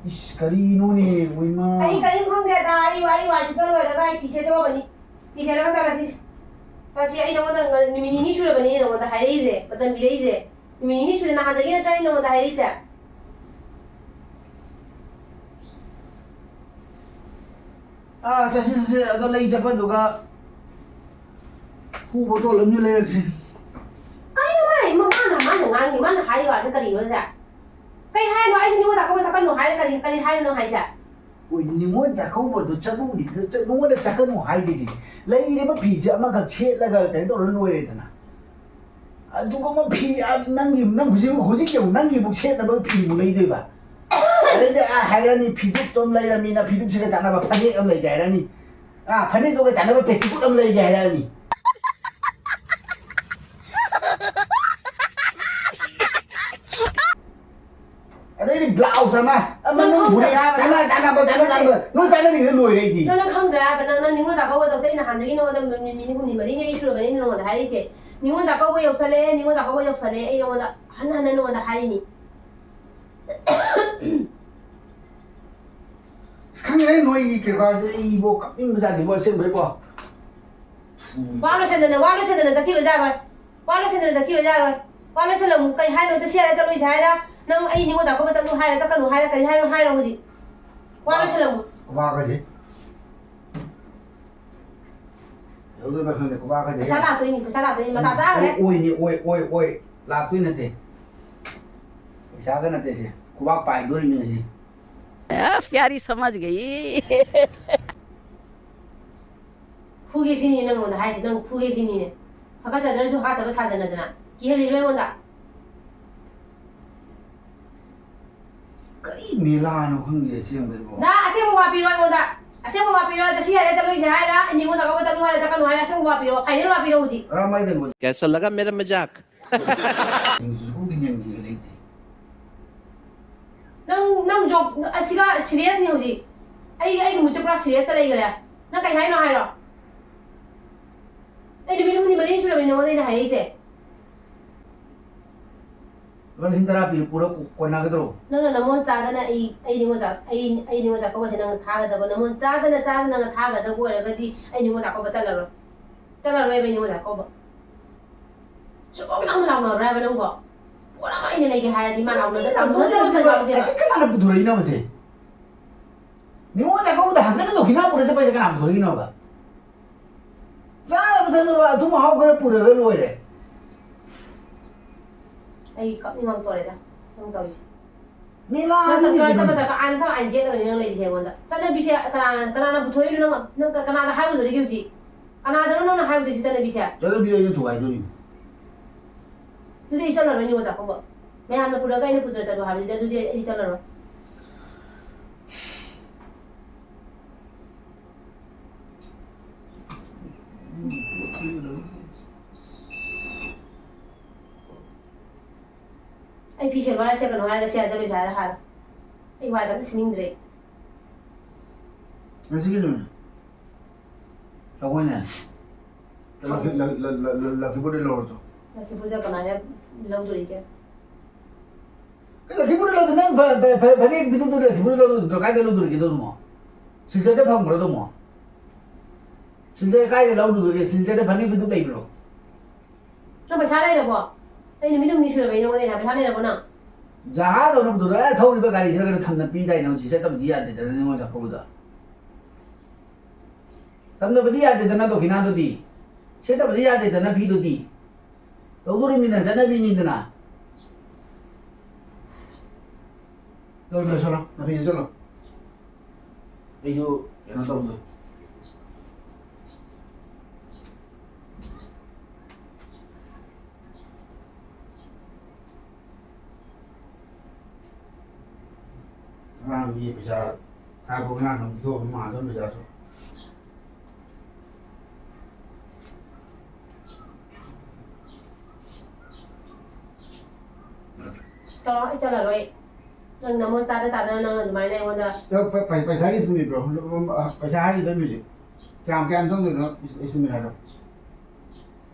ꯏꯁ, ꯀꯔꯤꯅꯣꯅꯦ, ꯑꯣꯏꯃ꯫ ꯑꯩ ꯀꯔꯤꯝ ꯈꯪꯗꯦ, ꯑꯗꯥ ꯑꯩ ꯋꯥꯔꯤ ꯋꯥ ꯁꯤꯠꯄ ꯂꯣꯏꯔꯒ ꯑꯩ ꯐꯤ ꯁꯦꯠꯇꯣꯔꯕꯅꯤ꯫ ꯐꯤ ꯁꯦꯠꯂꯒ ꯆꯠꯂꯁꯤ꯫ ꯆꯠꯁꯤ, ꯑꯩ ꯅꯉꯣꯟꯗ ꯅꯨꯃꯤꯠ ꯅꯤꯅꯤ ꯁꯨꯔꯕꯅꯤ ꯅꯉꯣꯟꯗ ꯍꯥꯏꯔꯛꯏꯁꯦ, ꯃꯇꯝ ꯄꯤꯔꯛꯏꯁꯦ꯫ ꯅꯨꯃꯤꯠ ꯅꯤꯅꯤ ꯁꯨꯔꯦ, ꯅꯍꯥꯟꯗꯒꯤ ꯅꯠꯇ꯭ꯔꯥ ꯑꯩ ꯅꯉꯣꯟꯗ ꯍꯥꯏꯔꯛꯏꯁꯦ? ꯑꯥ, ꯆꯠꯁꯤ, ꯆꯠꯁꯤ꯫ ꯑꯗꯣ ꯂꯩ ꯆꯠꯄꯗꯨꯒ ꯈꯨ ꯕꯣꯇꯣꯜ ꯑꯃꯁꯨ ꯂꯩꯔꯛꯁꯤ꯫ ꯀꯩꯅꯣ ꯃꯥꯅ, ꯃꯥꯅ, ꯃꯥꯅ ꯉꯥꯡꯉꯤ, ꯃꯥꯅ ꯍꯥꯏꯔꯤ ꯋꯥꯁꯦ ꯀꯔꯤꯅꯣ ꯁꯦ? ꯀꯩ ꯍꯥꯏꯅꯣ? ꯑꯩꯁꯦ ꯅꯤꯉꯣꯜ ꯆꯥꯛꯀꯧꯕ ꯆꯠꯀꯅꯨ ꯍꯥꯏꯔ ꯀꯔꯤ, ꯀꯔꯤ ꯍꯥꯏꯅꯣ ꯅꯪ ꯍꯥꯏꯁꯦ? ꯍꯣꯏ, ꯅꯤꯉꯣꯜ ꯆꯥꯛꯀꯧꯕꯗꯣ ꯆꯠꯂꯨꯅꯤ, ꯆꯠ-, ꯅꯉꯣꯟꯗ ꯆꯠꯀꯅꯨ ꯍꯥꯏꯗꯨꯗꯤ꯫ ꯂꯩꯔꯤꯕ ꯐꯤꯁꯦ ꯑꯃꯈꯛ ꯁꯦꯠꯂꯒ ꯀꯩꯅꯣ ꯇꯧꯔ ꯂꯣꯏꯔꯦꯗꯅ꯫ ꯑꯗꯨꯒꯨꯝꯕ ꯐꯤ, ꯑ, ꯅꯪꯒꯤ, ꯅꯪ ꯍꯧꯖꯤꯛ, ꯍꯧꯖꯤꯛ ꯌꯦꯡꯉꯨ, ꯅꯪꯒꯤꯕꯨ ꯁꯦꯠꯅꯕ ꯐꯤꯕꯨ ꯂꯩꯗꯣꯏꯕ? ꯑꯗꯩꯗꯤ, ꯑ, ꯍꯥꯏꯔꯅꯤ, ꯐꯤꯗꯨꯞꯇꯣ ꯑꯃ ꯂꯩꯔꯝꯃꯤꯅ, ꯐꯤꯗꯨꯞꯁꯤꯒ ꯆꯥꯟꯅꯕ ꯐꯅꯦꯛ ꯑꯃ ꯂꯩꯒꯦ ꯍꯥꯏꯔꯅꯤ꯫ ꯑ, ꯐꯅꯦꯛꯇꯨꯒ ꯆꯥꯟꯅꯕ ꯄꯦꯇꯤꯀꯣꯠ ꯑꯃ ꯂꯩꯒꯦ ꯍꯥꯏꯔꯛꯑꯅꯤ꯫ ꯑꯗꯩꯗꯤ ꯕ꯭ꯂꯥꯎꯁ ꯑꯃ, ꯑꯃ ꯅꯪ ꯅꯪ ꯐꯨꯔꯤꯠ, ꯈꯪꯗꯕ꯭ꯔꯥ? ꯆꯥꯟꯅ ꯆꯥꯟꯅꯕ, ꯆꯥꯟꯅ ꯆꯥꯟꯅꯕ, ꯅꯣꯏ ꯆꯥꯟꯅꯔꯤꯉꯩꯗ ꯂꯣꯏꯔꯦ ꯑꯩꯗꯤ꯫ ꯅꯪ, ꯅꯪ ꯈꯪꯗ꯭ꯔꯥ ꯍꯥꯏꯕ? ꯅꯪ, ꯅꯪ ꯅꯤꯉꯣꯜ ꯆꯥꯛꯀꯧꯕ ꯆꯠꯁꯦ, ꯑꯩ ꯅꯍꯥꯟꯗꯒꯤ ꯅꯉꯣꯟꯗ ꯅꯨꯃꯤꯠ ꯅꯤꯅꯤ ꯍꯨꯝꯅꯤ ꯃꯔꯤꯅꯤ ꯑꯩ ꯁꯨꯔꯕꯅꯤ ꯑꯩꯅ ꯅꯉꯣꯟꯗ ꯍꯥꯏꯔꯛꯏꯁꯦ꯫ ꯅꯤꯉꯣꯜ ꯆꯥꯛꯀꯧꯕ ꯌꯧꯁꯜꯂꯦ, ꯅꯤꯉꯣꯜ ꯆꯥꯛꯀꯧꯕ ꯌꯧꯁꯜꯂꯦ, ꯑꯩ ꯅꯉꯣꯟꯗ ꯍꯟꯅ ꯍꯟꯅ ꯅꯉꯣꯟꯗ ꯍꯥꯏꯔꯤꯅꯤ꯫ ꯑꯁ, ꯈꯪꯗꯦ, ꯅꯣꯏꯒꯤ ꯀꯔꯕꯥꯔꯁꯦ ꯑꯩꯕꯣ ꯀꯞꯅꯤꯡꯕꯖꯥꯠꯅꯤꯕꯣ, ꯑꯁꯦꯡꯕꯩꯀꯣ꯫ ꯋꯥ ꯂꯣꯏꯁꯟꯗꯅ, ꯋꯥ ꯂꯣꯏꯁꯟꯗꯅ ꯆꯠꯈꯤꯕ ꯌꯥꯔꯣꯏ꯫ ꯋꯥ ꯂꯣꯏꯁꯟꯗꯅ ꯆꯠꯈꯤꯕ ꯌꯥꯔꯣꯏ꯫ ꯋꯥ ꯂꯣꯏꯁꯜꯂꯝꯃꯨ꯫ ꯀꯩ ꯍꯥꯏꯅꯣ? ꯆꯠꯁꯤ ꯍꯥꯏꯔ ꯆꯠꯂꯣꯏꯁꯤ ꯍꯥꯏꯔ? ꯅꯪ ꯑꯩ ꯅꯤꯉꯣꯜ ꯆꯥꯛꯀꯧꯕ ꯆꯠꯂꯨ ꯍꯥꯏꯔ ꯆꯠꯀꯅꯨ ꯍꯥꯏꯔ ꯀꯔꯤ ꯍꯥꯏꯅꯣ? ꯍꯥꯏꯔꯣ ꯍꯧꯖꯤꯛ꯫ ꯋꯥ ꯂꯣꯏꯁꯜꯂꯝꯃꯨ꯫ ꯈꯨꯕꯥꯛꯀꯁꯦ꯫ ꯀꯩꯗꯧꯗꯣꯏꯕ ꯈꯪꯗꯦ, ꯈꯨꯕꯥꯛꯀꯁꯦ꯫ ꯄꯩꯁꯥ ꯂꯥꯛꯇꯣꯏꯅꯤ, ꯄꯩꯁꯥ ꯂꯥꯛꯇꯣꯏꯅꯤ꯫ ꯃꯇꯥ ꯆꯥꯈ꯭ꯔꯦ꯫ ꯑꯣꯏꯅꯤ, ꯑꯣꯏ, ꯑꯣꯏ, ꯑꯣꯏ꯫ ꯂꯥꯛꯇꯣꯏ ꯅꯠꯇꯦ꯫ ꯄꯩꯁꯥꯒ ꯅꯠꯇꯦ ꯁꯦ꯫ ꯈꯨꯕꯥꯛ ꯄꯥꯏꯗꯣꯔꯤꯃꯤ ꯁꯦ꯫ आ, प्यारी समझ गई। ꯐꯨꯒꯦ ꯁꯤꯅꯤꯅꯦ ꯅꯪꯉꯣꯟꯗ ꯍꯥꯏꯁꯦ, ꯅꯪ ꯐꯨꯒꯦ ꯁꯤꯅꯤꯅꯦ꯫ ꯍꯥꯀꯠꯆꯗ꯭ꯔꯁꯨ ꯍꯥꯀꯠꯆꯕ ꯁꯥꯖꯟꯅꯗꯅ ꯀꯤꯍꯜꯂꯤꯔꯣ ꯑꯩꯉꯣꯟꯗ? ꯀꯔꯤ ꯃꯦꯂꯥꯅꯣ ꯈꯪꯗꯦ ꯑꯁꯦꯡꯕꯩꯕꯣ꯫ ꯅ ꯑꯁꯦꯡꯕ ꯋꯥ ꯄꯤꯔꯣ ꯑꯩꯉꯣꯟꯗ꯫ ꯑꯁꯦꯡꯕ ꯋꯥ ꯄꯤꯔꯣ, ꯆꯠꯁꯤ ꯍꯥꯏꯔ ꯆꯠꯂꯣꯏꯁꯤ ꯍꯥꯏꯔ, ꯅꯤꯉꯣꯜ ꯆꯥꯛꯀꯧꯕ ꯆꯠꯂꯨ ꯍꯥꯏꯔ ꯆꯠꯀꯅꯨ ꯍꯥꯏꯔ, ꯑꯁꯦꯡꯕ ꯋꯥ ꯄꯤꯔꯣ, ꯐꯥꯏꯅꯦꯜ ꯋꯥ ꯄꯤꯔꯣ ꯍꯧꯖꯤꯛ꯫ ꯔꯥꯃꯥꯏꯗꯟ ꯀꯣ꯫ कैसा लगा मेरा मजाक? ꯁꯨꯛꯊꯤꯡ ꯊꯤꯡꯖꯤꯟꯈꯤꯒꯦ ꯂꯩꯇꯦ꯫ ꯅꯪ ꯅꯪ ꯖꯣꯛ ꯑꯁꯤꯒ ꯁꯤꯔꯤꯌꯁꯅꯤ ꯍꯧꯖꯤꯛ꯫ ꯑꯩ ꯑꯩꯒꯤ ꯃꯨꯠꯁꯦ ꯄꯨꯔꯥ ꯁꯤꯔꯤꯌꯁꯇ ꯂꯩꯈ꯭ꯔꯦ꯫ ꯅꯪ ꯀꯩ ꯍꯥꯏꯅꯣ ꯍꯥꯏꯔꯣ? ꯑꯩ ꯅꯨꯃꯤꯠ ꯍꯨꯝꯅꯤ ꯃꯔꯤ ꯁꯨꯔꯕꯅꯤ ꯅꯉꯣꯟꯗ ꯑꯩꯅ ꯍꯥꯏꯔꯛꯏꯁꯦ꯫ ꯂꯨꯄꯥ ꯂꯤꯁꯤꯡ ꯇꯔꯥ ꯄꯤꯔ ꯄꯨꯔ ꯀꯣꯟꯅꯒꯗ꯭ꯔꯣ? ꯅꯪꯅ ꯅꯃꯣꯟ ꯆꯥꯗꯅ ꯑꯩ ꯑꯩ ꯅꯤꯉꯣꯜ ꯆꯥꯛ ꯑꯩ ꯑꯩ ꯅꯤꯉꯣꯜ ꯆꯥꯛꯀꯧꯕꯁꯦ ꯅꯪꯅ ꯊꯥꯒꯗꯕ, ꯅꯃꯣꯟ ꯆꯥꯗꯅ ꯆꯥꯗꯅ ꯅꯪꯅ ꯊꯥꯒꯗꯕ ꯑꯣꯏꯔꯒꯗꯤ ꯑꯩ ꯅꯤꯉꯣꯜ ꯆꯥꯛꯀꯧꯕ ꯆꯠꯂꯔꯣꯏ꯫ ꯆꯠꯂꯔꯣꯏꯕ ꯑꯩ ꯅꯤꯉꯣꯜ ꯆꯥꯛꯀꯧꯕ꯫ ꯁꯨꯛꯂꯥꯎ ꯂꯥꯎꯅ ꯂꯥꯎꯅꯕ꯭ꯔꯥ ꯍꯥꯏꯕ ꯅꯪꯕꯣ? ꯄꯣꯠ ꯑꯃ ꯑꯩꯅ ꯂꯩꯒꯦ ꯍꯥꯏꯔꯗꯤ ꯃꯥ ꯂꯥꯎꯅꯗ ꯂꯥꯎꯅꯗꯕ ꯑꯝꯇ ꯌꯥꯎꯗꯦꯕ꯫ ꯑꯁꯤ ꯀꯅꯥꯅ ꯄꯨꯊꯣꯔꯛꯏꯅꯣꯕ ꯁꯦ? ꯅꯤꯉꯣꯜ ꯆꯥꯛꯀꯧꯕꯗ ꯍꯟꯗꯅ ꯗꯣꯈꯤꯅꯥ ꯄꯨꯔ ꯆꯠꯄ ꯍꯥꯏꯁꯦ ꯀꯅꯥ ꯄꯨꯊꯣꯔꯛꯏꯅꯣꯕ? ꯆꯥꯅꯕ ꯊꯛꯅꯕ ꯑꯊꯨꯝ ꯑꯍꯥꯎ ꯈꯔ ꯄꯨꯔꯒ ꯂꯣꯏꯔꯦ꯫ ꯑꯩ ꯀꯞꯅꯤꯡꯉꯛꯇꯣꯔꯦꯗ ꯅꯪ ꯇꯧꯔꯤꯁꯦ꯫ ꯃꯦꯂꯥ ꯅꯪ ꯑꯗꯨꯗꯤ ꯇꯞ ꯇꯞ ꯀꯩꯅꯣ? ꯇꯞ ꯇꯞ ꯑꯥꯏꯟ ꯊꯕ ꯑꯥꯏꯟ ꯆꯦꯜꯂꯒꯅꯤ ꯅꯪ ꯂꯩꯔꯤꯁꯦ ꯑꯩꯉꯣꯟꯗ꯫ ꯆꯠꯅꯕꯤꯁꯦ ꯀꯅꯥ ꯀꯅꯥꯅ ꯄꯨꯊꯣꯔꯛꯏꯅꯣ? ꯅꯪ ꯅꯪ ꯀꯅꯥꯗ ꯍꯥꯏꯔꯨꯗꯣꯔꯤꯒꯦ ꯍꯧꯖꯤꯛ? ꯀꯅꯥꯗꯅꯣ ꯅꯪꯅ ꯍꯥꯏꯔꯨꯗꯣꯏꯁꯤ ꯆꯠꯅꯕꯤꯁꯦ? ꯆꯠꯅꯕꯤ ꯑꯩꯅ ꯊꯨꯒꯥꯏꯗꯣꯔꯤꯅꯤ꯫ ꯑꯗꯨꯗꯤ ꯑꯩ ꯆꯠꯂꯔꯣꯏ ꯅꯤꯉꯣꯜ ꯆꯥꯛꯀꯧꯕ꯫ ꯃꯌꯥꯝꯅ ꯄꯨꯔꯒ ꯑꯩꯅ ꯄꯨꯗꯅ ꯆꯠꯂꯣ ꯍꯥꯏꯕꯗꯨꯗꯤ ꯑꯗꯨꯗꯤ ꯑꯩ ꯆꯠꯂꯔꯣꯏ꯫ ꯑꯩ ꯐꯤ ꯁꯦꯠꯂꯣ ꯍꯥꯏꯔ ꯁꯦꯠꯀꯅꯣ ꯍꯥꯏꯔꯒ ꯁꯦꯠꯂ ꯆꯠꯂꯣꯏꯁꯦ ꯍꯥꯏꯔ ꯍꯥꯏꯔꯣ꯫ ꯑꯩ ꯋꯥꯗ ꯑꯝꯇ ꯁꯤꯅꯤꯡꯗ꯭ꯔꯦ꯫ ꯉꯁꯤꯒꯤ ꯅꯨꯃꯤꯠ ꯑꯩꯈꯣꯏꯅꯦ ꯂꯛꯈꯤ- ꯂꯛ- ꯂꯛ- ꯂꯛ- ꯂꯛ- ꯂꯛꯈꯤꯄꯨꯔꯗꯩ ꯂꯧꯔꯁꯨ꯫ ꯂꯛꯈꯤꯄꯨꯔꯗ ꯀꯃꯥꯏꯅ ꯂꯧꯗꯣꯔꯤꯒꯦ? ꯂꯛꯈꯤꯄꯨꯔꯗ ꯂꯧꯗꯣ ꯅꯪ ꯐ- ꯐ- ꯐ- ꯐꯅꯦꯛ ꯐꯤꯗꯨꯝꯗꯣ ꯂꯛꯈꯤꯄꯨꯔꯗ ꯂꯧꯔꯨꯗ꯭ꯔꯣ? ꯀꯥꯏꯗ ꯂꯧꯗꯣꯔꯤꯒꯦ ꯑꯗꯨꯃꯣ? ꯁꯤꯜꯆꯔꯗ ꯐꯪꯕ꯭ꯔꯣ ꯑꯗꯨꯃꯣ? ꯁꯤꯜꯆꯔ ꯀꯥꯏꯗ ꯂꯧꯔꯨꯗꯣꯔꯤꯒꯦ? ꯁꯤꯜꯆꯔꯗ ꯐꯅꯦꯛ ꯐꯤꯗꯨꯝ ꯂꯩꯕ꯭ꯔꯣ? ꯅꯪ ꯄꯩꯁꯥ ꯂꯩꯔꯕꯣ? ꯑꯩ ꯅꯨꯃꯤꯠ ꯍꯨꯝꯅꯤ ꯁꯨꯔꯕ ꯑꯩ ꯅꯉꯣꯟꯗ ꯑꯩꯅ ꯄꯩꯁꯥ ꯂꯩꯔꯕꯣ ꯅꯪ? ꯖꯍꯥꯖ ꯇꯧꯅꯕꯗꯨꯗ ꯑꯦ ꯊꯧꯔꯤꯕ ꯒꯥꯔꯤꯁꯤꯗ ꯀꯩꯅꯣ ꯊꯝꯅ ꯄꯤꯗꯥꯏꯅꯦ ꯍꯧꯖꯤꯛ ꯆꯠꯇꯕꯗꯤ ꯌꯥꯗꯦꯗꯅ ꯅꯤꯉꯣꯜ ꯆꯥꯛꯀꯧꯕꯗ꯫ ꯊꯝꯅꯕꯗꯤ ꯌꯥꯗꯦꯗꯅ ꯗꯣꯈꯤꯅꯥꯗꯨꯗꯤ꯫ ꯁꯦꯠꯇꯕꯗꯤ ꯌꯥꯗꯦꯗꯅ ꯐꯤꯗꯨꯗꯤ꯫ ꯇꯧꯗꯣꯔꯤꯕꯅꯤꯅ ꯆꯠꯅꯕꯤꯅꯤꯗꯅ꯫ ꯆꯠꯂꯣ ꯆꯠꯂꯣ ꯆꯠꯂꯣ ꯅꯥꯄꯤꯁꯦ ꯆꯠꯂꯣ꯫ ꯑꯩꯁꯨ ꯀꯩꯅꯣ ꯇꯧꯗꯣ꯫ ꯑꯉꯥꯡꯒꯤ ꯄꯩꯁꯥ ꯊꯥꯔꯛꯄ ꯑꯉꯥꯡ ꯑꯃ ꯄꯤꯊꯣꯛꯑꯒ ꯃꯥꯡꯍꯟꯕ ꯄꯩꯁꯥꯁꯨ꯫ ꯇꯧꯔꯣ, ꯑꯩ ꯆꯠꯂꯔꯣꯏ꯫ ꯅꯪ ꯅꯃꯣꯟ ꯆꯥꯗ ꯆꯥꯗꯅ ꯅꯪ ꯑꯗꯨꯃꯥꯏꯅ ꯑꯩꯉꯣꯟꯗ ꯑꯗꯣ ꯄ-, ꯄ-, ꯄꯩꯁꯥꯒꯤ ꯁꯤꯟꯕꯤꯕ꯭ꯔꯣ? ꯄꯩꯁꯥ ꯍꯥꯏꯔꯤꯗꯣ ꯍꯧꯖꯤꯛ ꯀꯌꯥꯝ ꯀꯌꯥꯝ ꯆꯪꯗꯣꯏꯅꯣ? ꯑꯩ ꯁꯤꯟꯕꯤꯔꯛꯑꯒꯦ꯫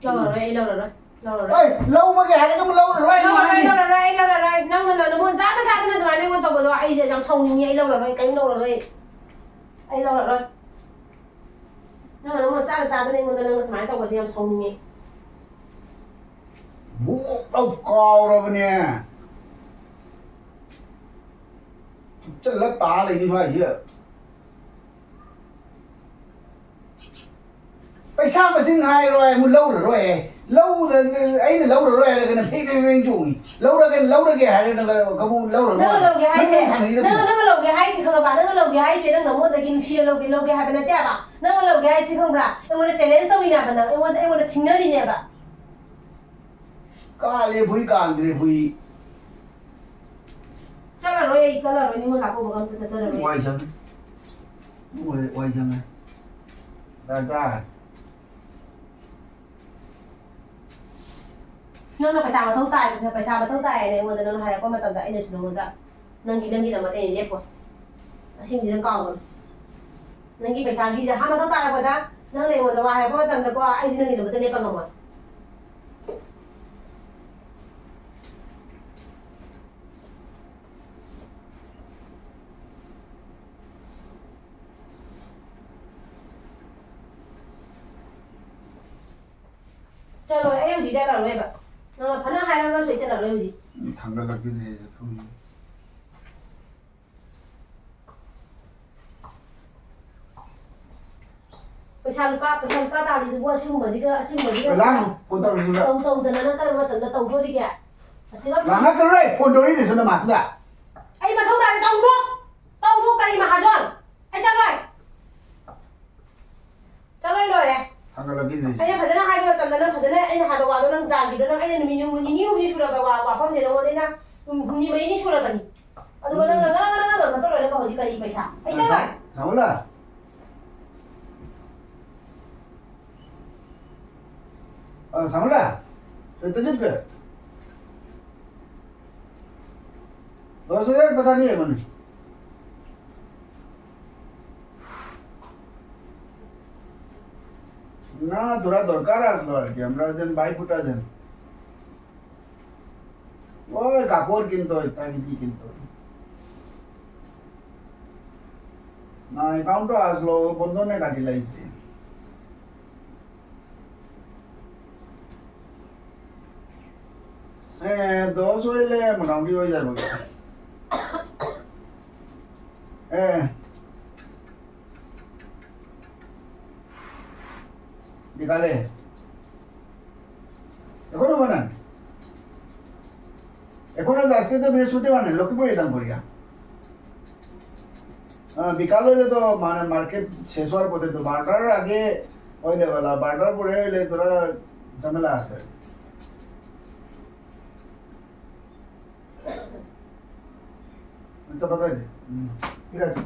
ꯂꯧꯔꯔꯣꯏ, ꯑꯩ ꯂꯧꯔꯔꯣꯏ, ꯂꯧꯔꯔꯣꯏ꯫ ꯍꯣꯏ, ꯂꯧꯕꯒꯤ ꯍꯥꯏꯔꯒ ꯑꯃꯨꯛ ꯂꯧꯔꯔꯣꯏ ꯂꯧꯔꯔꯣꯏ, ꯍꯥꯏꯅꯤ꯫ ꯂꯧꯔꯔꯣꯏ, ꯑꯩ ꯂꯧꯔꯔꯣꯏ꯫ ꯅꯪꯅ ꯅꯃꯣꯟ ꯆꯥꯗ ꯆꯥꯗꯅ ꯑꯗꯨꯃꯥꯏꯅ ꯑꯩꯉꯣꯟꯗ ꯇꯧꯕꯗꯣ ꯑꯩꯁꯦ ꯌꯥꯝ ꯁꯥꯎꯅꯤꯡꯉꯤ, ꯑꯩ ꯂꯧꯔꯔꯣꯏ, ꯀꯔꯤꯝ ꯂꯧꯔꯔꯣꯏ꯫ ꯑꯩ ꯂꯧꯔꯔꯣꯏ꯫ ꯅꯪꯅ ꯅꯃꯣꯟ ꯆꯥꯗ ꯆꯥꯗꯅ ꯑꯩꯉꯣꯟꯗ ꯅꯪꯅ ꯁꯨꯃꯥꯏꯅ ꯇꯧꯕꯁꯦ ꯌꯥꯝ ꯁꯥꯎꯅꯤꯡꯉꯤ꯫ ꯕꯣꯛ ꯂꯥꯎ ꯀꯥꯎꯔꯕꯅꯦ꯫ ꯊꯨꯞꯆꯜꯂ ꯇꯥ ꯂꯩꯅꯤ ꯃꯥꯏꯁꯦ꯫ ꯄꯩꯁꯥ ꯃꯁꯤꯡ ꯍꯥꯏꯔꯣꯏ, ꯑꯃꯨꯛ ꯂꯧꯔꯔꯣꯏ꯫ ꯂꯧꯗ-, ꯑꯩꯅ ꯂꯧꯔꯔꯣꯏ ꯍꯥꯏꯔꯒꯅ ꯐꯦꯡ ꯐꯦꯡ ꯐꯦꯡ ꯆꯣꯡꯉꯤ꯫ ꯂꯧꯔꯒꯅ, ꯂꯧꯔꯒꯦ ꯍꯥꯏꯔꯒꯅ ꯀꯕꯨ ꯂꯧꯔꯅꯨ ꯅꯪꯅ ꯍꯥꯏ꯫ ꯂꯧꯒꯦ ꯅꯪ ꯍꯥꯏꯁꯦ, ꯁꯥꯟꯅꯔꯤꯗꯣ ꯅꯪ, ꯀꯩꯅꯣ? ꯅꯪꯅ ꯂꯧꯒꯦ ꯍꯥꯏꯁꯦ ꯈꯪꯉꯕ? ꯅꯪꯅ ꯂꯧꯒꯦ ꯍꯥꯏꯁꯦ ꯅꯪ ꯅꯃꯣꯟꯗꯒꯤ ꯅꯨꯡꯁꯤꯅ ꯂꯧꯒꯦ, ꯂꯧꯒꯦ ꯍꯥꯏꯕ ꯅꯠꯇꯦꯕ꯫ ꯅꯪꯅ ꯂꯧꯒꯦ ꯍꯥꯏꯁꯦ ꯈꯪꯕ꯭ꯔꯥ? ꯑꯩꯉꯣꯟꯗ challenge ꯇꯧꯔꯤꯅꯦꯕ ꯅꯪ, ꯑꯩꯉꯣꯟꯗ, ꯑꯩꯉꯣꯟꯗ ꯁꯤꯡꯅꯔꯤꯅꯦꯕ꯫ ꯀꯥꯂꯦ ꯐꯨꯏ ꯀꯥꯟꯗ꯭ꯔꯦ ꯐꯨꯏ꯫ ꯆꯠꯂꯔꯣꯏ, ꯑꯩ ꯆꯠꯂꯔꯣꯏ, ꯅꯤꯉꯣꯜ ꯆꯥꯛꯀꯧꯕꯒ ꯑꯝꯇ ꯆꯠꯆꯔꯔꯣꯏ꯫ ꯋꯥꯏ ꯁꯪꯉꯦ꯫ ꯋꯥꯏ, ꯋꯥꯏ ꯁꯪꯉꯦ꯫ ꯗꯥ ꯆꯥ꯫ ꯅꯪꯅ ꯄꯩꯁꯥ ꯃꯊꯧ ꯇꯥꯏ, ꯄꯩꯁꯥ ꯃꯊꯧ ꯇꯥꯏ ꯍꯥꯏꯅ ꯑꯩꯉꯣꯟꯗ ꯅꯪꯅ ꯍꯥꯏꯔꯛꯄ ꯃꯇꯝꯗ ꯑꯩꯅꯁꯨ ꯅꯉꯣꯟꯗ ꯅꯪꯒꯤ, ꯅꯪꯒꯤꯗꯃꯛꯇ ꯑꯩꯅ ꯂꯦꯞꯄꯣꯏ꯫ ꯑꯁꯤꯃꯗꯤ ꯅꯪ ꯀꯥꯎꯒꯅꯨ꯫ ꯅꯪꯒꯤ ꯄꯩꯁꯥꯒꯤ ꯖꯍꯥ ꯃꯊꯧ ꯇꯥꯔꯛꯄꯗ ꯅꯪꯅ ꯑꯩꯉꯣꯟꯗ ꯋꯥ ꯍꯥꯏꯔꯛꯄ ꯃꯇꯝꯗꯀꯣ, ꯑꯩꯗꯤ ꯅꯪꯒꯤꯗꯃꯛꯇ ꯂꯦꯞꯄ ꯉꯝꯃꯣꯏ꯫ ꯆꯠꯂꯣꯏ, ꯑꯩ ꯍꯧꯖꯤꯛ ꯆꯠꯂꯔꯣꯏꯕ꯫ ꯅꯪꯅ ꯐꯅ ꯍꯥꯏꯔꯒꯁꯨ ꯑꯩ ꯆꯠꯂꯔꯣꯏ ꯍꯧꯖꯤꯛ꯫ ꯊꯥꯡꯒꯠꯂꯛꯈꯤꯗ꯭ꯔꯦ ꯊꯨꯝꯁꯦ꯫ ꯄꯩꯁꯥ ꯂꯨꯄꯥ, ꯄꯩꯁꯥ ꯂꯨꯄꯥ ꯇꯥꯜꯂꯤꯗꯨꯕꯨ ꯑꯁꯤꯒꯨꯝꯕꯁꯤꯒ, ꯑꯁꯤꯒꯨꯝꯕꯁꯤꯒ ꯂꯥꯡꯅꯨ, ꯐꯣꯟ ꯇꯧꯔꯤꯗꯨꯒ꯫ ꯇꯧ-, ꯇꯧꯗꯅ ꯅꯪ ꯀꯔꯝꯕ ꯃꯇꯝꯗ ꯇꯧꯗꯣꯔꯤꯒꯦ? ꯑꯁꯤꯒ ꯉꯥꯡꯉꯛꯀꯅꯨꯍꯦ, ꯐꯣꯟ ꯇꯧꯔꯤꯅꯦ ꯁꯣꯝꯗ ꯃꯥ ꯇꯨꯗ꯫ ꯑꯩ ꯃꯊꯧ ꯇꯥꯗꯦ, ꯇꯧꯔꯣ꯫ ꯇꯧꯔꯣ, ꯀꯔꯤ ꯃꯍꯥꯖꯣꯟ? ꯑꯩ ꯆꯠꯂꯣꯏ꯫ ꯆꯠꯂꯣꯏ, ꯂꯣꯏꯔꯦ꯫ ꯊꯥꯡꯒꯠꯂꯛꯈꯤꯗ꯭ꯔꯦ꯫ ꯑꯩꯅ ꯐꯖꯅ ꯍꯥꯏꯕ ꯃꯇꯝꯗ ꯅꯪ ꯐꯖꯅ ꯑꯩꯅ ꯍꯥꯏꯕ ꯋꯥꯗꯣ ꯅꯪ ꯖꯥꯒꯤꯗꯣ ꯅꯪ ꯑꯩꯅ ꯅꯨꯃꯤꯠ ꯅꯤꯅꯤ ꯍꯨꯝꯅꯤ ꯁꯨꯔꯕ ꯋꯥ-, ꯋꯥꯐꯝꯁꯦ ꯅꯉꯣꯟꯗ ꯑꯩꯅ ꯅꯨꯃꯤꯠ ꯍꯨꯝꯅꯤ ꯃꯔꯤꯅꯤ ꯁꯨꯔꯕꯅꯤ꯫ ꯑꯗꯨꯒ ꯅꯪꯅ ꯉꯔꯪ ꯉꯔꯪ ꯉꯔꯪ ꯂꯣꯏꯔꯒ ꯍꯧꯖꯤꯛ ꯀꯔꯤ ꯄꯩꯁꯥ? ꯑꯩ ꯆꯠꯂꯣꯏ꯫ ꯁꯥꯃꯨꯂꯥ? ꯑ, ꯁꯥꯃꯨꯂꯥ? ꯇ-, ꯇ ꯆꯠꯈ꯭ꯔꯦ? ꯗꯁ ꯍꯖꯥꯔ ꯄꯩꯁꯥ ꯅꯤ ꯑꯩꯉꯣꯟꯗ꯫ না, তোরা দরকার আসলো আর কি, আমরা যেন ভাই ফুটা যেন। ওই কাপড় কিনতে হয়, তাই কি কিনতে হয়? না, অ্যাকাউন্টও আসলো, বন্ধনে কাটি লাইছে। হ্যাঁ, দশ হইলে মোটামুটি হয়ে যাবে। হ্যাঁ। বিকালে। এখনো বানান? এখনো তো, আজকে তো বৃহস্পতিবার না, লক্ষ্মী পুজো দান করিয়া। আহ, বিকাল হইলে তো মানে মার্কেট শেষ হওয়ার পথে তো, বারোটার আগে হইলে বেলা, বারোটার পরে হইলে তোরা ঝামেলা আছে। আচ্ছা, বাতাই দে। হুম, ঠিক আছে।